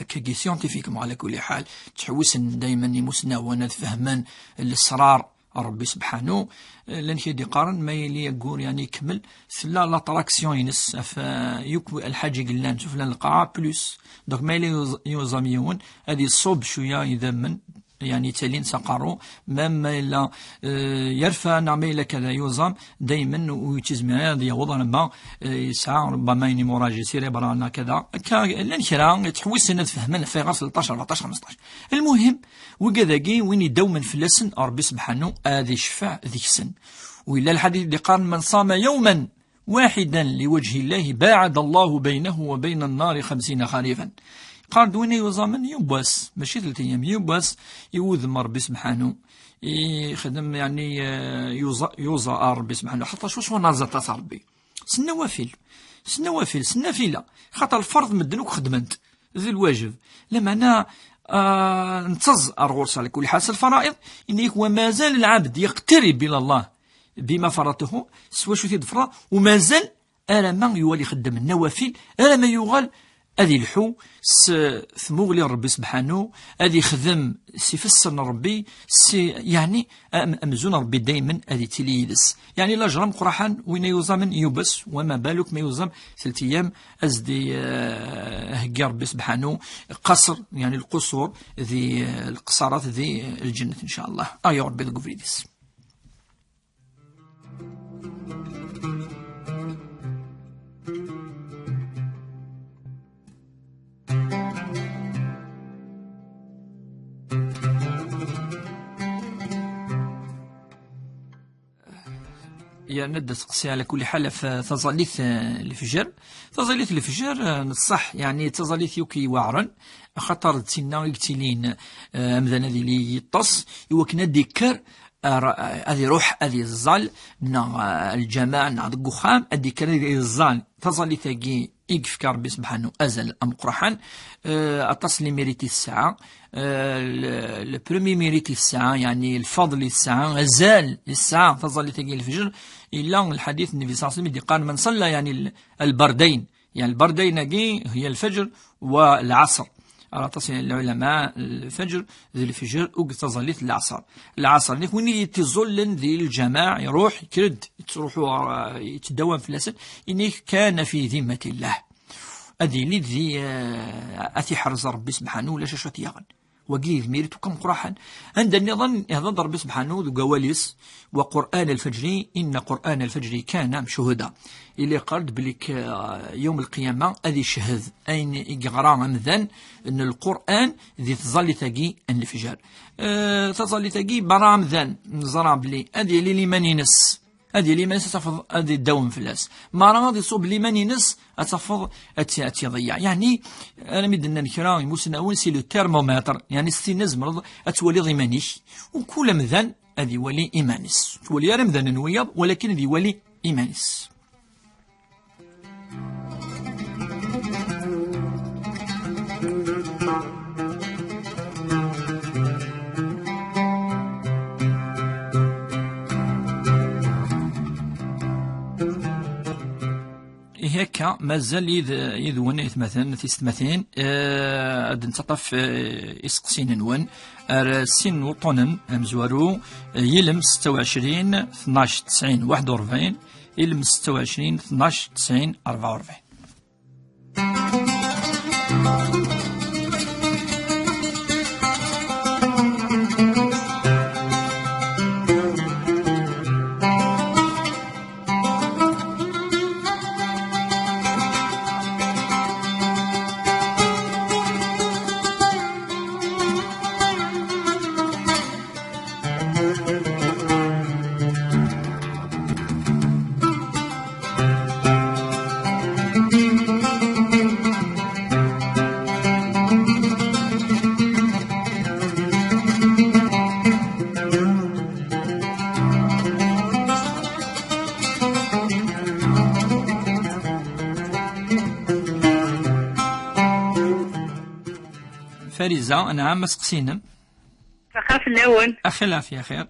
Akkagi scientifiquement, ɛla kulli ḥal, ttḥewwisen daymen imusnawen ad fehmen lesrar n Ṛebbi sebḥanu. Llan kra i d-yeqqaren ma yili aggur, yeɛni, ikemmel, tella l'attraction-ines ɣef, eh, yakk lḥaǧa i yellan sufella n lqaɛa, plus. Donc, ma yella yuẓ-, yuẓam yiwen, ad iṣubb cwiya idammen, يعني يتالين سقارو، même ما إلا، آه، يرفع، نعم، ما إلا كذا يوزام، دايمًا ويتزمع هذا يوضع لما، آه، يسعى ربما يعني مراجع سيري برانا كذا. كا-، لان كرا يتحوس إن تفهمن في غاس ثلطاش، أربعطاش، خمسطاش. المهم، وكذاكي وين يداومن فلاسن ربي سبحانه هذا يشفع ذيكسن. وإلا الحديث اللي قال: "من صام يوما واحدا لوجه الله باعد الله بينه وبين النار خمسين خريفا". قال دوينة يوزامن يبوس، ماشي ثلاث أيام، يبوس، يوذم ربي سبحانه، يخدم يعني، آه، يوزا، يوزا ربي سبحانه، حتى شو شو نازل تاع ربي. سنوافل، سنوافل، سنافلة، خاطر الفرض مدنوك خدمنت، ذي الواجب. لما أنا، آه، نتز أرغوص على كل حال الفرائض، إنك وما زال العبد يقترب إلى الله بما فرضته، سوى شو تيدفرا، وما زال أرى ما يوالي يخدم النوافل، أرى ما يغال أذي الحو س ثموغلي ربي سبحانه، أذي يخدم سي فسر ربي، سي يعني أم-، أمزون ربي دايمًا أذي تليدس. يعني لا جرم قرحان وين يوزامن يبس، وما بالك ما يوزام ثلاث أيام أزدي، آه، هكي ربي سبحانه قصر، يعني القصور ذي، آه، القصارات ذي الجنة إن شاء الله. آه يا ربي القفريدس. Yerna-d aseqsi ɛla kulli ḥal ɣef taẓallit, eh, lefjer. Taẓallit lefjer, eh, n ṣṣeḥ, yeɛni d taẓallit yakk iweɛren, axaṭer d tinna i yettilin, eh, amdan ad yili yeṭṭes, i wakken ad d-ikker, ar, ad iruḥ ad iẓẓal, neɣ, eh, lǧameɛ, neɣ deg uxxam, ad d-ikker ad iẓẓal taẓallit-agi i yefka Rebbi subḥanahu azal ameqqran. Eh, aṭas n limérite i tesɛa. Eh, le, le premier mérite i tesɛa, yeɛni lfeḍl i tesɛa, azal i tesɛa taẓallit-agi n lefjer, yella lḥadit n Nnbi ṣalla Llahu ɛalayhi wa sallam i d-yeqqaren: "من صلى", yeɛni l-, البردين، يعني البردين-agi هي الفجر والعصر. Aṭas n lɛulama, lfeǧr d lefjer akked taẓallit n lɛaṣer. Lɛaṣer, nek win i t-iẓẓullen di lǧameɛ, iruḥ, yekker-d, yettruḥu, eh, yettdawam fell-asen, inek كان في ذمة الله. Ad yili di, eh, ad t-iḥrez Rebbi subḥanahu, ulac acu ad t-yaɣen. Wagi d lmirit akk ameqqran. Anda nniḍen, ihḍer-d Rebbi subḥanahu deg wawal-is: "وقرآن الفجر إن قرآن الفجر كان مشهودا". Ili yeqqar-d belli k-, yawm lqiyama ad icehhed ayen i yeɣra amdan n Lqur'an di tẓallit-agi n lefjer. Eh, taẓallit-agi, bara amdan neẓra belli ad yili liman-ines, ad yili liman-ines, ad tafeḍ ad idawem fell-as. Mara ad iṣub liman-ines, ad tafeḍ ad tt-, ad tt-iḍeyyeɛ. Yeɛni, armi d-nnan kra imusnawen, c'est le thermomètre. Yeɛni s tin tzemreḍ ad twaliḍ iman-ik. U kul amdan ad iwali iman-is. Ur twali ara amdan n wiyaḍ, walakin ad iwali iman-is. Ihi akka, mazal yid-, yid-wen aytmaten, tisetmatin, eh, ad d-nettaṭṭaf, eh, iseqsiyen-nwen ar sin n wuṭṭunen amezwaru, eh, yilem setta u ɛecrin, tnac, tesɛin, waḥed u rebɛin, yilem setta u ɛecrin, tnac, tesɛin, rebɛa u rebɛin. Fariza, anɛam, aseqsi-inem. Lxir fell-awen. Axir lɛafya, axir.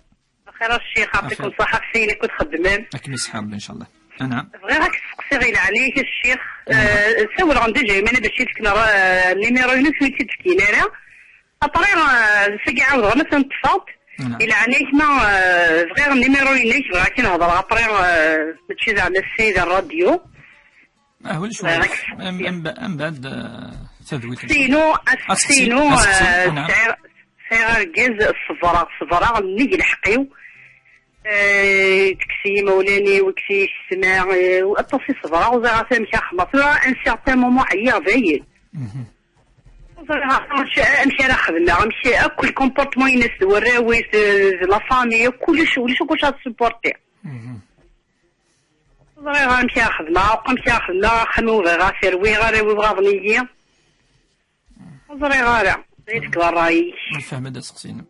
Lxir a ccix, ɛṭikum ṣṣaḥa ɣef wayen akk txeddmem. Ad kem-iseḥḥi Rebbi, ncallah. Anɛam. Bɣiɣ ad k-steqsiɣ, i leɛnaya-k a ccix. Anɛam. Eh, ssawleɣ-n déjà i waman bac i d-fken ra-, nimiru-inu, ur yi-t-id-fkin ara. Après, eh, sagi ɛawdeɣ-n ad ten-ṭṭfeɣ. Anɛam. I leɛnaya-k ma, eh, bɣiɣ nimiru-inek, bɣiɣ ad k-in-hedreɣ. Après, eh, mačči zeɛma ssid rradyu. Ah, ulac wayeḍ. Bɣiɣ ad k-steqsiɣ. Am-, am-, am-, mbeɛd, eh, tadwilt. Aseqsi-inu, aseqsi-inu, aseqsi, eh, anɛam. Sɛiɣ, Ay argaz, ṣebreɣ, ṣebreɣ, nnig lḥeqq-iw. Eh, tekkes-iyi imawlan-iw, tekkes-iyi ssma, eh, aṭas i ṣebreɣ, ur ẓriɣ ara amek ara xedmeɣ. Tura, un certain moment, ɛyiɣ dayen. Mhm. Ur ẓriɣ ara amek, amek ara xedmeɣ, amek akk le comportement-ines d warraw-is, d, d la famille, kullec, ulac akk wacu ara tsupporter. Mhm. Ur ẓriɣ ara amek ara xedmeɣ, akk amek ara xedmeɣ, axxam-iw bɣiɣ ad t-rwiɣ, arraw-iw ɣaḍen-iyi. Ur ẓriɣ ara. Ad yi-d-tefkeḍ ṛṛay-ik. Nefhem-d aseqsi-inem.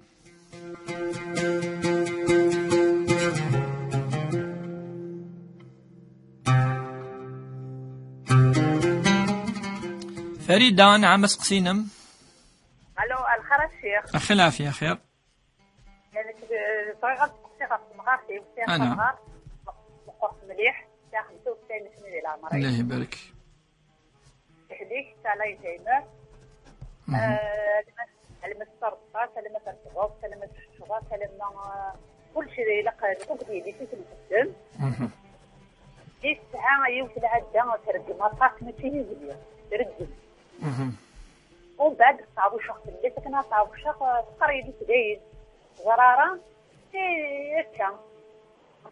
Farida, anɛam, aseqsi-inem. Alo, lxir a ccix. Axi lɛafya, axir. Nekk, eh, bɣiɣ ad steqsiɣ ɣef temɣart-iw. Sɛiɣ tamɣart meqqret mliḥ, sɛiɣ xemsa ussan-nni di leɛmer-is. Allah ibarek. Teḥbik, tesɛa l'Alzheimer. Mhm. Eh, alma, alma tettareḍ-as, alma terkbeḍ, alma tecceḍ-as, alma, eh, kullec ilaq, nekk akked yelli-s i t-nxeddem. Mhm. Di tesɛa yiwet lɛadda, treggem aṭas, mačči d izli, treggem. Mhm. Umbeɛd, teɛwceɣ fell-as, akken ad teɛwceɣ, eh, teqqar yelli-s dayen, ẓrara, eh, akka.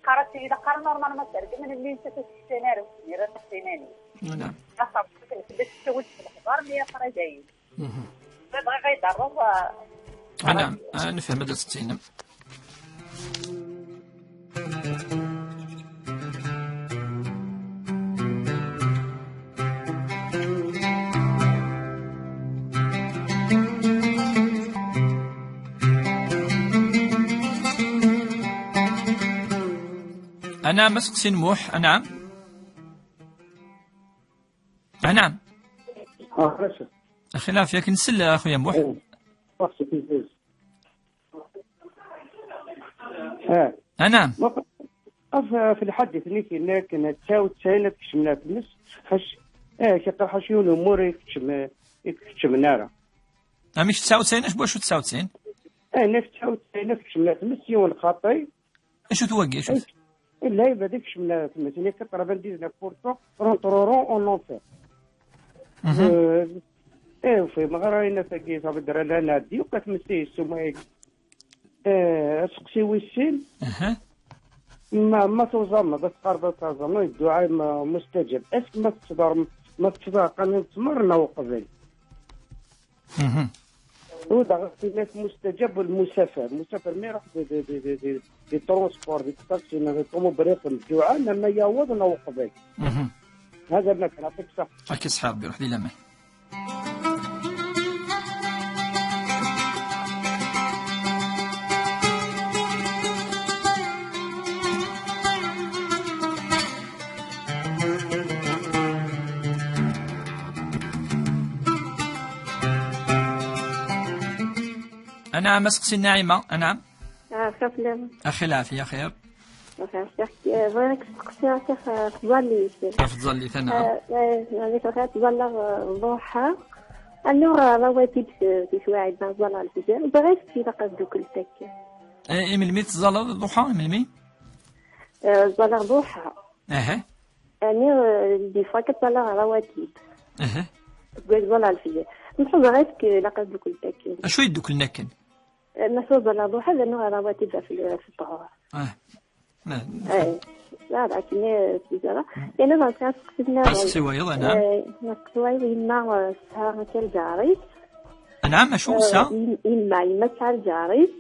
Qqar-as, ilaq ara normal ma tergem, melmi netta ur tessen ara, ur tezmir ara ad teqqim iman-is. Naam. Ɣas teɛwceɣ akken fell-as, tessawel s lexbar, mi yeqra dayen. Mhm. Ma bɣiɣ ad yi-d-terreḍ, eh, Anɛam, ah, nefhem-d aseqsi-inem. Anɛam, aseqsi n Muḥ, anɛam. Anɛam. Ah, xir. Axi lɛafya, akken nsell a xuya Muḥ. Eh, merci, Fizuz. Eh. Anɛam. Ɣef, ɣef lḥadit-nni yenna akken tesɛa u tesɛin ad kecmen ar tmes, ḥac, eh, ḥaca yiwen umur i kecm-, i kecmen ara. Amek tesɛa u tesɛin, acu n wacu tesɛa u tesɛin? Eh, yenna tesɛa u tesɛin ad kecmen ar tmes, yiwen xaṭi. Acu-t wagi, acu-t? Eh, la, ibad i kecmen ar tmes, yenna quatre-vingt-dix-neuf pour cent rentreront en enfer. Mhm. Eh, eh, ur fhimeɣ ara ayen tagi, ça veut dire, la nɛeddi, akk tmes i yessuma-agi. Eh, aseqsi wis sin. Aha. Ma, ma tuẓameḍ, ad teqqareḍ ad taẓameḍ, dduɛa ma mustajab. Est-ce que ma tettḍarm-, ma tettḍarqan n ttmer neɣ uqbel? Mhm. Ur d aɣ-, tinat mustajab wal musafar. Musafar ma iruḥ di, di, di, di, di, di transport, di taxi, neɣ di ṭumubil, iqqen dduɛa, neɣ ma yaweḍ neɣ uqbel. Mhm. Hada ma kan, yɛṭik ṣṣeḥḥa. Ak iṣeḥḥa Rebbi, ruḥ di laman. Anɛam, aseqsi n Naɛima, anɛam. Ah, xir fell-am. Axi lɛafya, xir. Xir, xir. Eh, bɣiɣ ad k-steqsiɣ ɣef tẓallit. Ɣef tẓallit, anɛam. Eh, eh, bɣiɣ ad ẓalleɣ, eh, ḍuḥa. Annuɣ, eh, rawatib s-, tiswaɛin ma ẓalleɣ lfajr, bɣiɣ ad ilaq ad ddukkelt akka. Eh, i melmi tettẓalleḍ ḍuḥa, i melmi? Eh, ẓalleɣ ḍuḥa. Aha. Ani, eh, des fois, ad ẓalleɣ rawatib. Aha. Deg wass ẓalleɣ lfajr. Nḥuẓ ɣef k-, ilaq ad ddukkelt akka. Acu i ddukklen akken? Eh, ma tuẓaleḍ ḍuḥa, d annuɣ rawatib ɣef l-, ɣef ṭṭhur. Ah. Ma, eh, la, la, akken, eh, tizara. Mm. Yerna ma tesɛa teqsiḍ nniḍen. Aseqsi wayeḍ, anɛam. Eh, ma teqsiḍ wayeḍ, yemma, eh, tesɛa akka lǧar-is. Anɛam, acu, eh, tesɛa? Yem-, yemma, yemma tesɛa lǧar-is.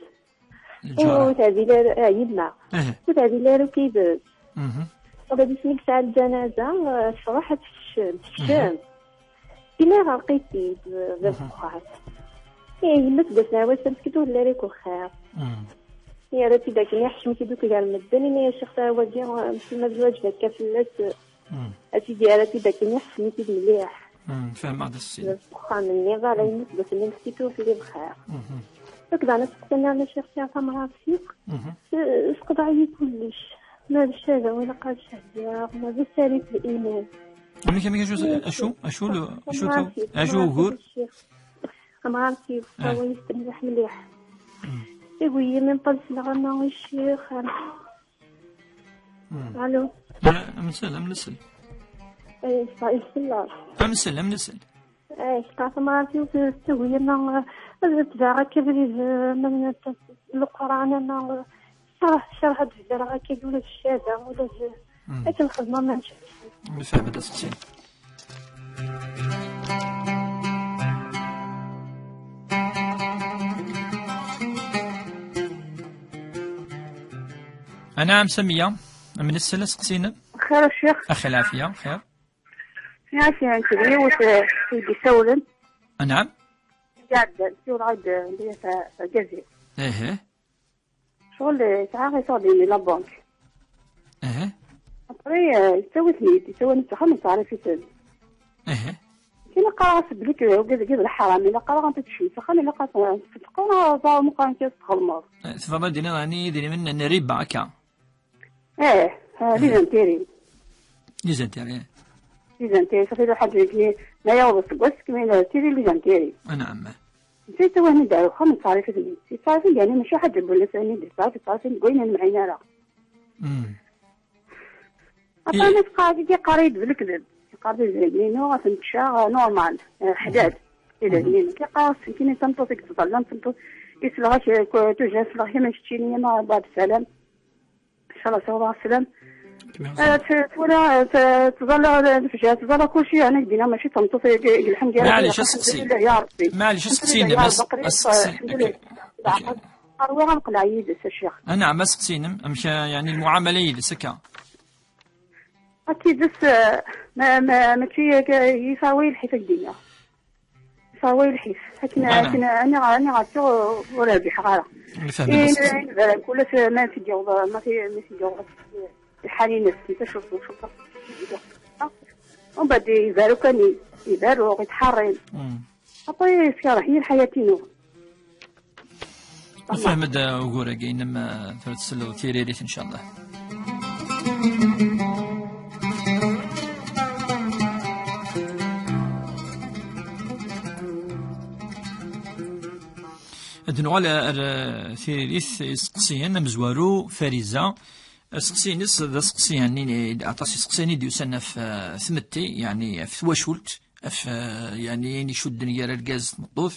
Lǧar. Ur teɛdil ara, eh, yemma. Eh. Ur teɛdil ara akk yid-s. Mhm. Ula d asmi i yesɛa lǧanaza, eh, tṛuḥ ad tekcem, tekcem. Mhm. Ini ɣerq-it-id, eh, d abeqquɛat. Eh, yemma seg wass n wass, amskin ur telli ara deg uxxam. Mm. Yerra-tt-id akken iḥcem-itt-id akk gar medden, ini-as ixtar wagi, eh, amskin ma zwaǧ akka fell-as, eh, mm, ad tt-id-yerra-tt-id akken iḥcem-itt-id mliḥ. Mm, fehmeɣ-d a ssi. D uxxam-nni, ɣer ayen seg wass-nni amskin ur telli bxir. Mhm. Akked aneɣ teqsen-aneɣ ccix tamɣart-iw. Mhm. Eh, sqeḍeɛ-iyi kullec. Ma d ccada, ilaq ad cehdeɣ, ma d ssari f liman. Amek, amek, acu, acu, acu, le, acu, acu ugur? Amɣar-iw, eh, awa yestemleḥ mliḥ. Mm. Igu-yi mi nṭel s lɣama i ccix. Mm. Alo. Eh, amsel, amsel. Eh, yesla. Amsel, amsel. Ay, ṭṭaf, ma ɣef yiwet tettagi, ama ad tebɛeɣ akka abrid, eh, ma n-, n-, Leqran, ama, eh, kerh, kerh ad beddreɣ akka, ula d ccada, ula d, hmm, akken xedmeɣ ma nečč. Nefhem-d aseqsi. Anɛam Samiya, am nessel aseqsi-inem? Xir a ccix. Axi lɛafiya, xir. Nniɣ-ak, nekk d yiwet, eh, i d-isawlen. Anɛam? Iɛeddan, siwleɣ-d, eh, d argaz-iw. Ihi. Ccɣel, eh, sɛiɣ iseɣdiyen di la banque. Ihi. Après, eh, yettawi-ten-id, yettawi-ten-id s axxam, yettɛerrif-iten. Ihi. Kien qqareɣ-as belli k-, argaz-agi d leḥram, ilaq ara ad t-tekcem s axxam, ilaq ad t-, ad t-tfetqeḍ, neɣ ẓer meqqar amek ad txedmeḍ. Eh, tebɣiḍ ad d-tiniḍ, ɛni idrimen n riba akka? Eh, eh, les intérêts. Les intérêts. Les intérêts, ça fait le حاجة كي ما يوض السقوس كما إلا تيري les intérêts. نعم. نسيت وين ندعو خمس تعريف اثنين. تعريف يعني ماشي حاجة بولا ثاني دي تعريف تعريف وين المعين على. امم. أطلع إيه. ناس قاعد يجي قريب بالكذب. قاعد يجي نو غتمشى normal، آه، حداد. إذا مم. زين. كي قاس كي نتنطط يقصد لا نتنطط. يسلغك كو-، توجه يسلغك ما يشتيني ما بعد السلام. إن شاء الله، صلى الله عليه وسلم. كما آه، ت-، تولى، ت-، تظل، تفجع، تظل كل شيء، يعني، دينا ماشي تنطف، ي-، ي-، الحمد لله، معليش، الحمد أسقسي. لله يا ربي. معليش، الحمد أسقسيني، لله يا بس رب، الحمد لله. أسقسي. أوكي. أوكي. أروح نقلع يدس الشيخ. أنا عم أسقسينم، أمشي، يعني، المعاملة يدس هكا. أكيد، بس، آه، ما، ما، ماشي ك-، يساوي الحيط الدنيا. صافي الحيف. حيت أنا، أنا، أنا، أنا غاتو ولا بحق غيره. نفهم إيه، بس. إيه، إيه، كل شيء ما تجاوب، ما في، ما تجاوب. الحالي نفسي، أنت شوف، شوف. ومن بعد يبارو كان يبارو، يتحرم. مم. أبوي، سكر، هي الحياة نو. نفهم دا وقورا كاين ما تسلو تيريريت إن شاء الله. Ad nuɣal ar, eh, tiririt iseqsiyen amezwaru Fariza. Aseqsi-ines d aseqsi, yani, aṭas iseqsiyen i d-yusan ɣef, eh, tmetti, yani, ɣef twacult, ɣef, eh, yani, ayen icudden gar argaz d tmeṭṭut.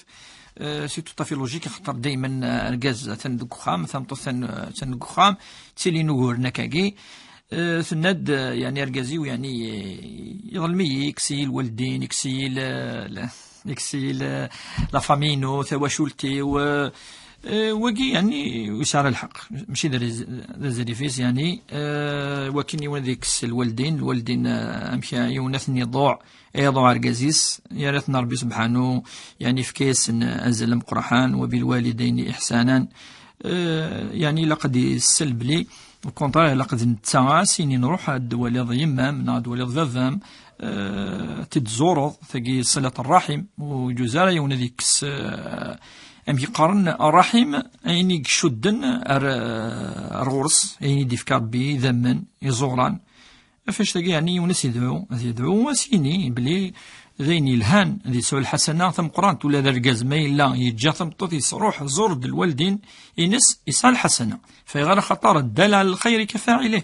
Eh, surtout ṭafi logique, axaṭer daymen, eh, argaz atan deg uxxam, tameṭṭut atan, atan deg uxxam, ttilin uguren akkagi. Eh, tenna-d, eh, yani, argaz-iw, yani, eh, iḍlem-iyi, ikkes-iyi lwaldin, ikkes-iyi l-, l-, ikkes-iyi l-, la famille-inu, tawacult-iw, eh, eh, wagi, yani, ur yesɛi ara lḥeqq. Mačči d rez-, d azrif-is, yani, eh, wakken yiwen ad ikkes lwaldin, lwaldin, eh, amek yiwen ad ten-iḍuɛ, iḍuɛ argaz-is, yerra-ten Ṛebbi subḥanu, yani, yefka-yasen azal ameqqraḥan, wa bilwalidayni iḥsanan. Eh, yani, ilaq ad isel bli, au contraire, ilaq d netta ara s-yinin, "Ruḥ ad d-twaliḍ yemma-m, neɣ ad d-twaliḍ baba-m, eh, ad t-id-tzureḍ", tagi ṣilat ṛṛaḥim, ur yeǧuz ara yiwen ad yekkes, eh, amek i qqaren, ṛṛaḥim, ayen i icudden ar, ar ɣur-s, ayen i d-ifka Ṛebbi, idammen, iẓuran. Ɣef annect-agi, yeɛni, yiwen ad s-yedɛu, ad yedɛu, ad s-yini belli d ayen yelhan, ad yesɛu lḥasana tameqqrant, ula d argaz ma yella yeǧǧa tameṭṭut-is, "Ruḥ, zur-d lwaldin-ines", yesɛa lḥasana. Fayɣer axaṭer الدال على الخير كفاعله.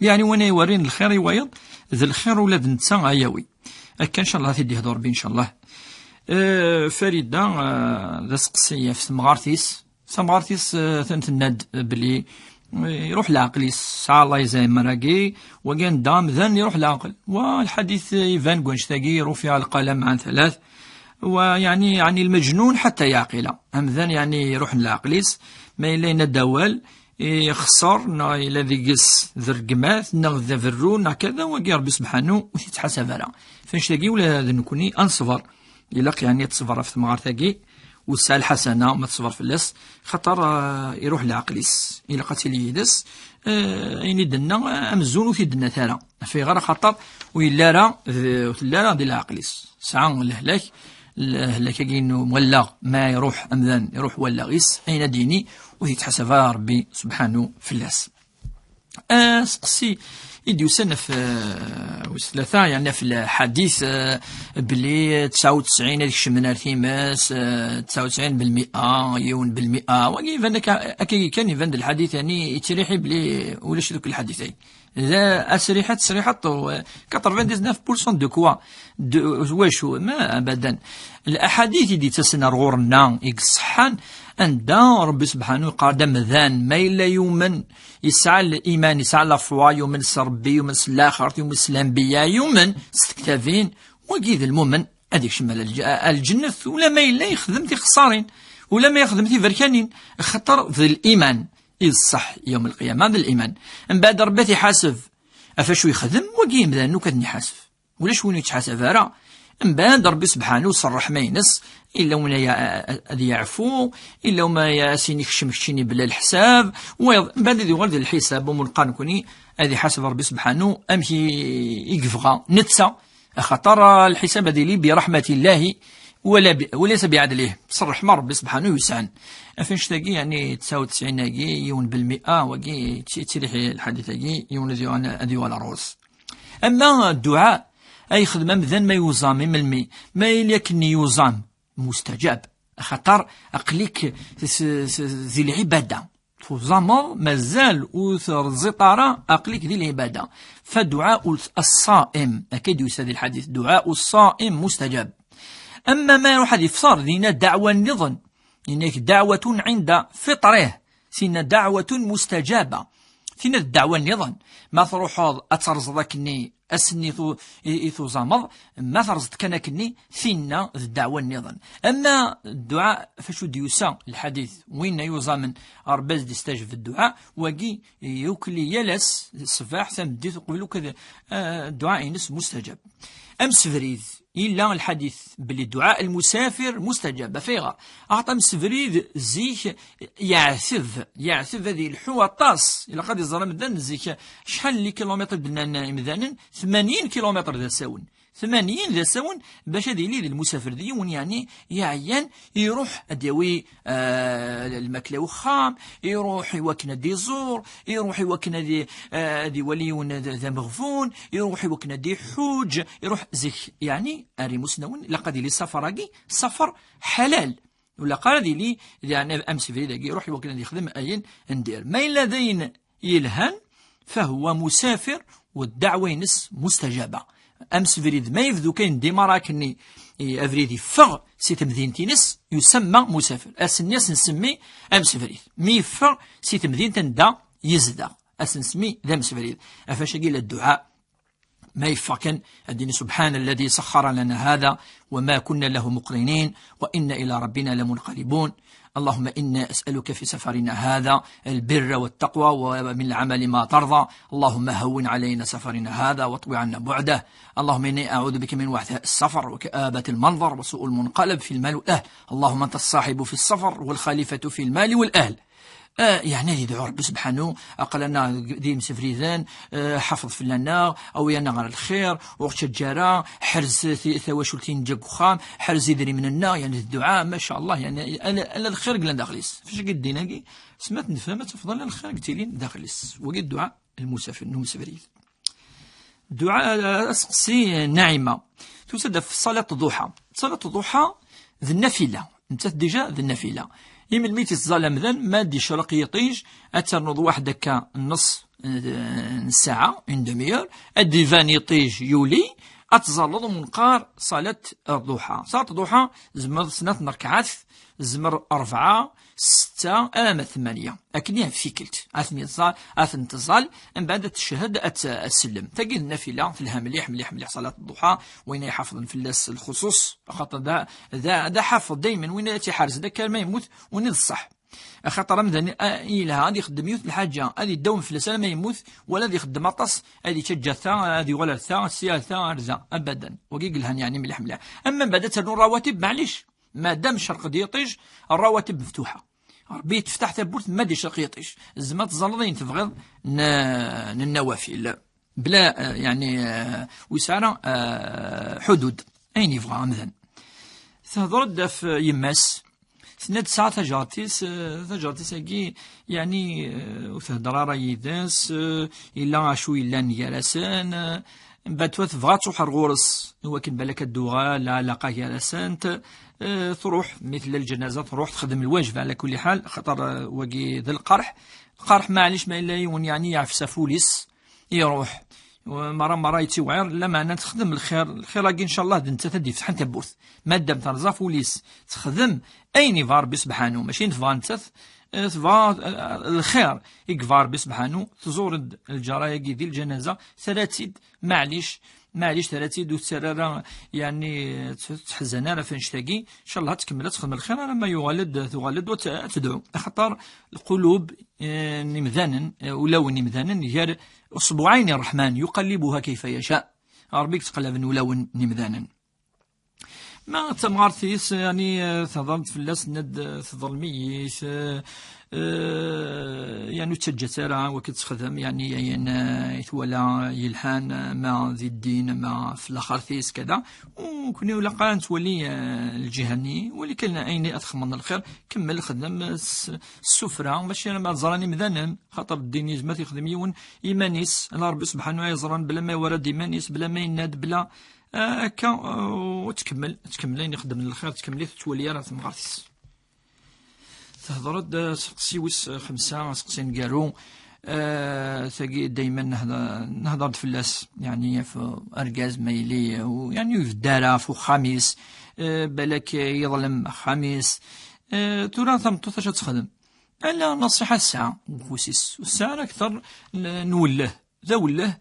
Yeɛni, win ay iwerrin lxir i wayeḍ, d lxir ula d netta ad yawi. Akka, ncallah, ad t-id-yehdu Ṛebbi, ncallah. Eh, Farida, eh, d aseqsi ɣef temɣart-is. Tamɣart-is, eh, atan tenna-d belli, eh, iruḥ leɛqel-is, tesɛa llayeẓ-agi, wagi anda amdan iruḥ leɛqel. Wa lḥadit, eh, iban deg wannect-agi, رفع القلم عن ثلاث. Wa, yeɛni, yeɛni المجنون حتى يعقل. Amdan, yeɛni, iruḥ leɛqel-is, ma yella yenna-d awal, ixṣer, neɣ yella deg-s d rregmat, neɣ d aberru, neɣ kada, wagi Ṛebbi subḥanu ur t-yettḥasab ara. F annect-agi, ula d nekkni ad neṣber. Ilaq, yeɛni, ad teṣber ɣef temɣart-agi, ur tesɛi lḥasana ma teṣber fell-as, xaṭer, ah, iruḥ leɛqel-is. Ilaq ad tili yid-s, ah, ayen i d-tenna, ah, amzun ur t-id-tennat ara. Ɣef ayɣer? Axaṭer ur yelli ara d, ur telli ara di leɛqel-is. Tesɛa lehlak, lehlak-agi n wallaɣ, ma iruḥ amdan, iruḥ wallaɣ-is, ayen ad d-yini, ur t-yettḥasab ara Ṛebbi subḥanu fell-as. Aseqsi i d-yusan ɣef, eh, wis tlata, yeɛni ɣef lḥadit, eh, belli tesɛa u tesɛin ad kecmen ar times, eh, tesɛa u tesɛin belmi'a, yiwen belmi'a. Wagi iban akka, akka kan iban-d lḥadit, yeɛni, yettriḥi belli ulac deg lḥadit-agi. d asriḥat, sriḥat, quatre-vingt-dix-neuf pour cent de quoi? De wacu? Ma abadan. Laḥadit i d-yettasen ar ɣur-nneɣ i yeṣṣeḥḥan, anda Rebbi subḥanu yeqqar-d amdan ma yella yumen, yesɛa liman, yesɛa la foi, yumen s Rebbi, yumen s laxert, yumen s lanbiya, yumen s tektabin, wagi d lmumen, ad ikcem ar lǧ-, ar lǧennet, ula ma yella yexdem tixeṣṣarin, ula ma yexdem tiberkanin, axaṭer d liman i d ṣṣeḥ yawm lqiyama, d liman. Mbeɛd Rebbi ad t-iḥaseb ɣef wacu yexdem, wagi imdanen akk ad ten-iḥaseb. Ulac win ur yettḥasab ara. Mbeɛd Rebbi subḥanu s ṛṛeḥma-ines, illa win ay-, ad yeɛfu, illa win ay as-inikcem keččini bla lḥisab, wayeḍ, mbeɛd ad yuɣal d lḥisab, umulqan nekni, ad iḥaseb Rebbi subḥanu amek i, i yebɣa netta, axaṭer, ah, lḥisab ad yili bi raḥmatillahi, wala bi, walaysa bi ɛadlih, s ṛṛeḥma Rebbi subḥanu yusɛan. Af annect-agi, yeɛni tesɛa u tesɛin-agi, yiwen belmi'a, wagi, tt-, ttiriḥ lḥadit-agi, yiwen ad yuɣal, ad yuɣal ar ɣur-s. Ama dduɛa ay yexdem amdan ma yuẓam, i melmi? Ma yili akken yuẓam, mustajab. Axaṭer aql-ik s-, s-, di lɛibada. Tuẓameḍ, mazal ur terẓiḍ ara, aql-ik di lɛibada. Fa duɛa s-, ṣṣaim, akka i d-yusa di lḥadit, duɛa ṣṣaim mustajab. Ama ma iruḥ ad ifṭer, dinna ddeɛwa nniḍen, yenna-k ddeɛwatun ɛinda fiṭrih, tinna ddeɛwatun mustajaba. Tinna d ddeɛwa nniḍen. Ma truḥeḍ ad terẓeḍ akkenni ass-nni tu-, i, i tuẓameḍ, ma terẓeḍ kan akkenni, tinna d ddeɛwa nniḍen. Ama dduɛa, f acu d-yusa lḥadit, win ay yuẓamen, Rebbi ad d-istajeb dduɛa, wagi yukel yal ass, ṣṣbeḥ, tameddit, uqbel akk ad, ah, dduɛa-ines mustajab. Amsebrid, yella lḥadit belli dduɛa lmusafir mustajab. Ɣef ayɣer? Axaṭer amsebrid zik yeɛteb, yeɛteb ad yelḥu aṭas. Ilaq ad iẓer amdan zik acḥal n likilumitr i d-nnan imdanen, tmanyin kilumitr d asawen. Tmanyin d asawen bac ad yili d lmusafir, d yiwen, yeɛni, yeɛyan, iruḥ ad d-yawi, ah, lmakla i wexxam, iruḥ i wakken ad d-iẓur, iruḥ i wakken ad i-, ah, ad iwali yiwen d, d ameɣbun, iruḥ i wakken ad d-iḥuǧ, iruḥ zik, yeɛni, ar imusnawen, ilaq ad yili ṣṣafar-agi, ṣṣafar ḥalal. Ur ilaq ara ad yili, yeɛni, amsebrid-agi, iruḥ i wakken ad yexdem ayen n dir. Ma yella d ayen yelhan, fahuwa musafir, u ddeɛwa-ines mustajaba. Amsebrid, ma yebdu kan dimara akkenni, i abrid yeffeɣ si temdint-ines, yusamma musafir. Ass-nni ad s-nsemmi amsebrid. Mi yeffeɣ si temdint anda yezdeɣ, ad s-nsemmi d amsebrid. Ɣef wacu-agi la dduɛa. Ma yeffeɣ kan, ad d-nini: سبحان الذي سخر لنا هذا وما كنا له مقرنين وإنا إلى ربنا لمنقلبون. اللهم إنا أسألك في سفرنا هذا البر والتقوى ومن العمل ما ترضى. اللهم هون علينا سفرنا هذا واطو عنا بعده. اللهم إني أعوذ بك من وعثاء السفر وكآبة المنظر وسوء المنقلب في المال والأهل. اللهم أنت الصاحب في السفر والخليفة في المال والأهل. Ah, yeɛni ad yedɛu Rebbi subḥanu, aql-aneɣ d imsefriden, ah, ḥafeḍ fell-aneɣ, awi-aneɣ ɣer lxir, ur ɣ-ttaǧǧa ara, ḥrez ti-, tawacult-nneɣ deg uxxam, ḥrez idrimen-nneɣ, yeɛni d dduɛa, ma ca Allah, yeɛni ala, ala lxir yellan daxel-is. F acu-agi ddin-agi, s ma t-nefhem ad tafeḍ ala lxir i yettilin daxel-is. Wagi dduɛa n lmusafir, n umsefrid. Dduɛa, aseqsi, Naɛima. Tusa-d ɣef ṣṣalat ḍuḥa. Ṣṣalat ḍuḥa d nnafila. Nettat dija d nnafila. I melmi i tt-yettẓalla amdan? Ma d-yecreq yiṭij, ad ternuḍ waḥed akka nneṣ, eh, n ssaɛa, une demi-heure, ad d-iban yiṭij yuli, ad tẓalleḍ umi neqqar ṣalat ḍuḥa. Ṣalat ḍuḥa, tzemreḍ snat n rrekɛat, tzemreḍ rebɛa, setta, ama tmanya. Akken i ɣef tikkelt. Ad ten-iẓẓal, ad ten-tẓall, mbeɛd ad teched, ad t-, ad tsellem. Tagi d nnafila, telha mliḥ, mliḥ, mliḥ, ṣalat ḍuḥa, win ay iḥafḍen fell-as lxuṣuṣ, axaṭer d a-, d a-, d aḥafeḍ daymen, win ara tt-iḥerzen akka arma yemmut, win d ṣṣeḥ. Axaṭer amdan, a, yelha ad ixeddem yiwet n lḥaǧa, ad idawem fell-as arma yemmut, wala ad ixeddem aṭas, ad ittaǧǧa ta, ad yuɣal ar ta, sya ar ta, ar da, abadan. Wagi yelhan, yeɛni, mliḥ, mliḥ. Ama mbeɛd ad ternu rawatib, maɛlic. Madam cerq-d yiṭij, rawatib meftuḥa. Rebbi yetteftaḥ tawwurt ma d-icreq yiṭij. Tzemreḍ ad tẓalleḍ ayen tebɣiḍ n, n nnawafil. Bla, eh, yeɛni, eh, ur yesɛi ara, eh, ḥudud. Ayen yebɣa amdan. Tehder-d ɣef yemma-s. Tenna-d tesɛa taǧaret-is, eh, taǧaret-is-agi, yeɛni, eh, ur tehder ara yid-s, eh, yella acu yellan gar-asen, eh, Mbeɛd tura tebɣa ad truḥ ar ɣur-s, i wakken balak ad d-tuɣal lɛalaqa gar-asent. Eh, truḥ, mi tella lǧanaza, truḥ, texdem lwajeb, ɛla kulli ḥal, xaṭer, eh, wagi d lqerḥ. Lqerḥ, maɛlic, ma yella yiwen, yeɛni, yeɛfes ɣef wul-is, iruḥ, mara mara yettiwɛir, lameɛna texdem lxir, lxir-agi ncallah d nettat ad d-yefteḥen tawwurt. Madam terẓa f wul-is, texdem ayen yebɣa Ṛebbi sebḥanu, mačči ayen tebɣa nettat, eh, tebɣa, eh, lxir i yebɣa Ṛebbi sebḥanu, tẓur-d lǧar-agi di lǧanaza, terra-tt-id, maɛlic, maɛlic terra-tt-id ur tettarra ara, yeɛni, tt-, ur tettḥezzan ara ɣef annect-agi, ncallah ad tkemmel ad texdem lxir alamma yuɣal-d, tuɣal-d ad t-, ad tedɛu. Axaṭer lqulub, eh, n imdanen, eh, ulawen n imdanen, gar uṣbuɛayen n Ṛṛeḥman, yuqallibuha kayfa yaca. Ṛebbi yettqallaben ulawen n imdanen. Ma d tamɣart-is, yeɛni, eh, tehder-d fell-as, tenna-d, eh, teḍlem-iyi-t, eh, eh, yeɛni ur ttaǧǧa-tt ara, wakken ad texdem, yeɛni, ayen, eh, i twala yelhan, eh, ma di ddin, ma f laxert-is, kada. U nekni ur ilaq ara nettwali, eh, lǧiha-nni, wali kan ayen i ad txedmeḍ n lxir, kemmel xdem s, s ssufra, mačči alamma ẓran imdanen, xaṭer ddin yezmer ad t-yexdem yiwen iman-is, ala Ṛebbi subḥanu ay yeẓran, bla ma iwara-d iman-is, bla ma yenna-d, bla, eh, akka, eh, u tkemmel, tkemmel ayen ixeddem n lxir, tkemmel-it, ur tettwali ara temɣart-is. Tehder-d, eh, aseqsi wis xemsa, aseqsi aneggaru, eh, tagi daymen nehder, nehder-d fell-as, yeɛni ɣef argaz ma yili, eh, u, yeɛni ur ibedd ara ɣef uxxam-is, eh, balak, eh, yeḍlem axxam-is. Eh, tura tameṭṭut acu ad texdem? Ala nṣiḥa tesɛa deg ufus-is, ur tesɛi ara akteṛ n, n uwelleh. D awelleh,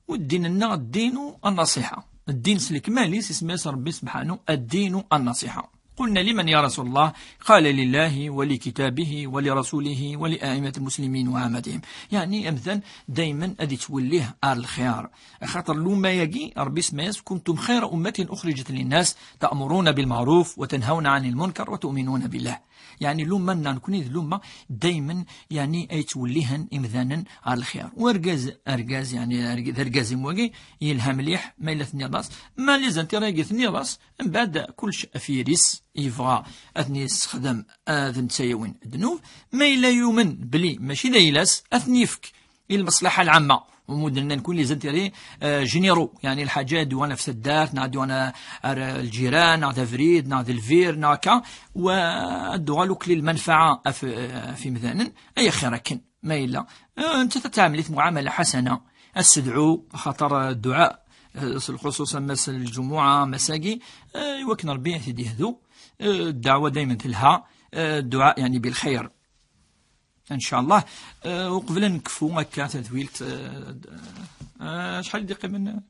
u ddin-nneɣ ddinu an-nṣiḥa. Ddin s lekmal-is, isemma-yas Ṛebbi sebḥanu, ddinu an-nṣiḥa. قلنا لمن يا رسول الله؟ قال لله ولكتابه ولرسوله ولأئمة المسلمين وعامتهم. Yeɛni, amdan daymen ad yettwellih ar lxir. Axaṭer lumma-agi, Ṛebbi isemma-yas: كنتم خير أمة أخرجت للناس تأمرون بالمعروف وتنهون عن المنكر وتؤمنون بالله. Yeɛni, lumma-nneɣ nekni d lumma daymen, yeɛni, ay yettwellihen imdanen ar lxir. U argaz, argaz, yeɛni, arg-, d argaz-im wagi, yelha mliḥ, ma yella tenniḍ-as, ma les intérêts-agi tenniḍ-as, mbeɛd kullec af yiri-s, yebɣa ad ten-yessexdem, ad netta yawi ddnub, ma yella yumen belli mačči d ayla-s, ad ten-yefk i lmeṣlaḥa lɛamma. Umudden-nni nekni les intérêts, euh, généraux, yeɛni lḥaǧa ad d-yuɣal ɣef taddart, neɣ ad d-yuɣal ar lǧiran, neɣ d abrid, neɣ d lbir, neɣ akka, u ad d-tuɣal akk lmanfaɛa af, af imdanen, ay axir akken, ma yella. Euh, nettat ad tɛamel-it muɛamala ḥasana, ad s-tedɛu, axaṭer, euh, dduɛa, euh, s lxuṣuṣ am ass n lǧumuɛa, am ass-agi, euh, i wakken Ṛebbi ad t-id-yehdu, euh, ddeɛwa daymen telha, euh, dduɛa, yeɛni, bilxir. Ncallah, eh, uqbel ad nekfu akka tadwilt, eh, eh, acḥal i d-iqqimen?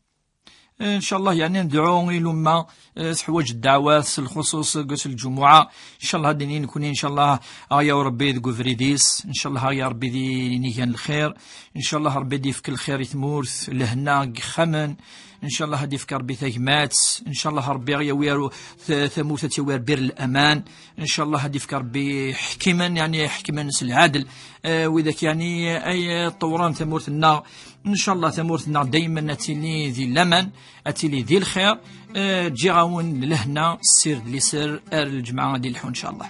Eh, ncallah, yeɛni, ad nedɛu i lumma, eh, teḥwaǧ ddeɛwat, s lxuṣuṣ deg ass n lǧumuɛa. Ncallah, ad d-nini nekni, ncallah, aɣ-yaw Ṛebbi deg ubrid-is, ncallah, aɣ-yaw Ṛebbi di inigan n lxir, ncallah, Ṛebbi ad d-yefk lxir i tmurt, lehna deg yexxamen, ncallah, ad d-yefk Ṛebbi tagmat, ncallah, Ṛebbi aɣ-yawi ar u-, t-, tamurt ad tt-yawi ar bir laman, ncallah, ad d-yefk Ṛebbi ḥkimen, yeɛni ḥekmen s lɛadel, eh, widak, yeɛni, ay ṭṭewren tamurt-nneɣ. Ncallah, tamurt-nneɣ daymen ad tili di laman, ad tili di lxir. Eh, ǧǧiɣ-awen lehna, ssired liser, ar lǧemɛa ad d-ilḥu, ncallah.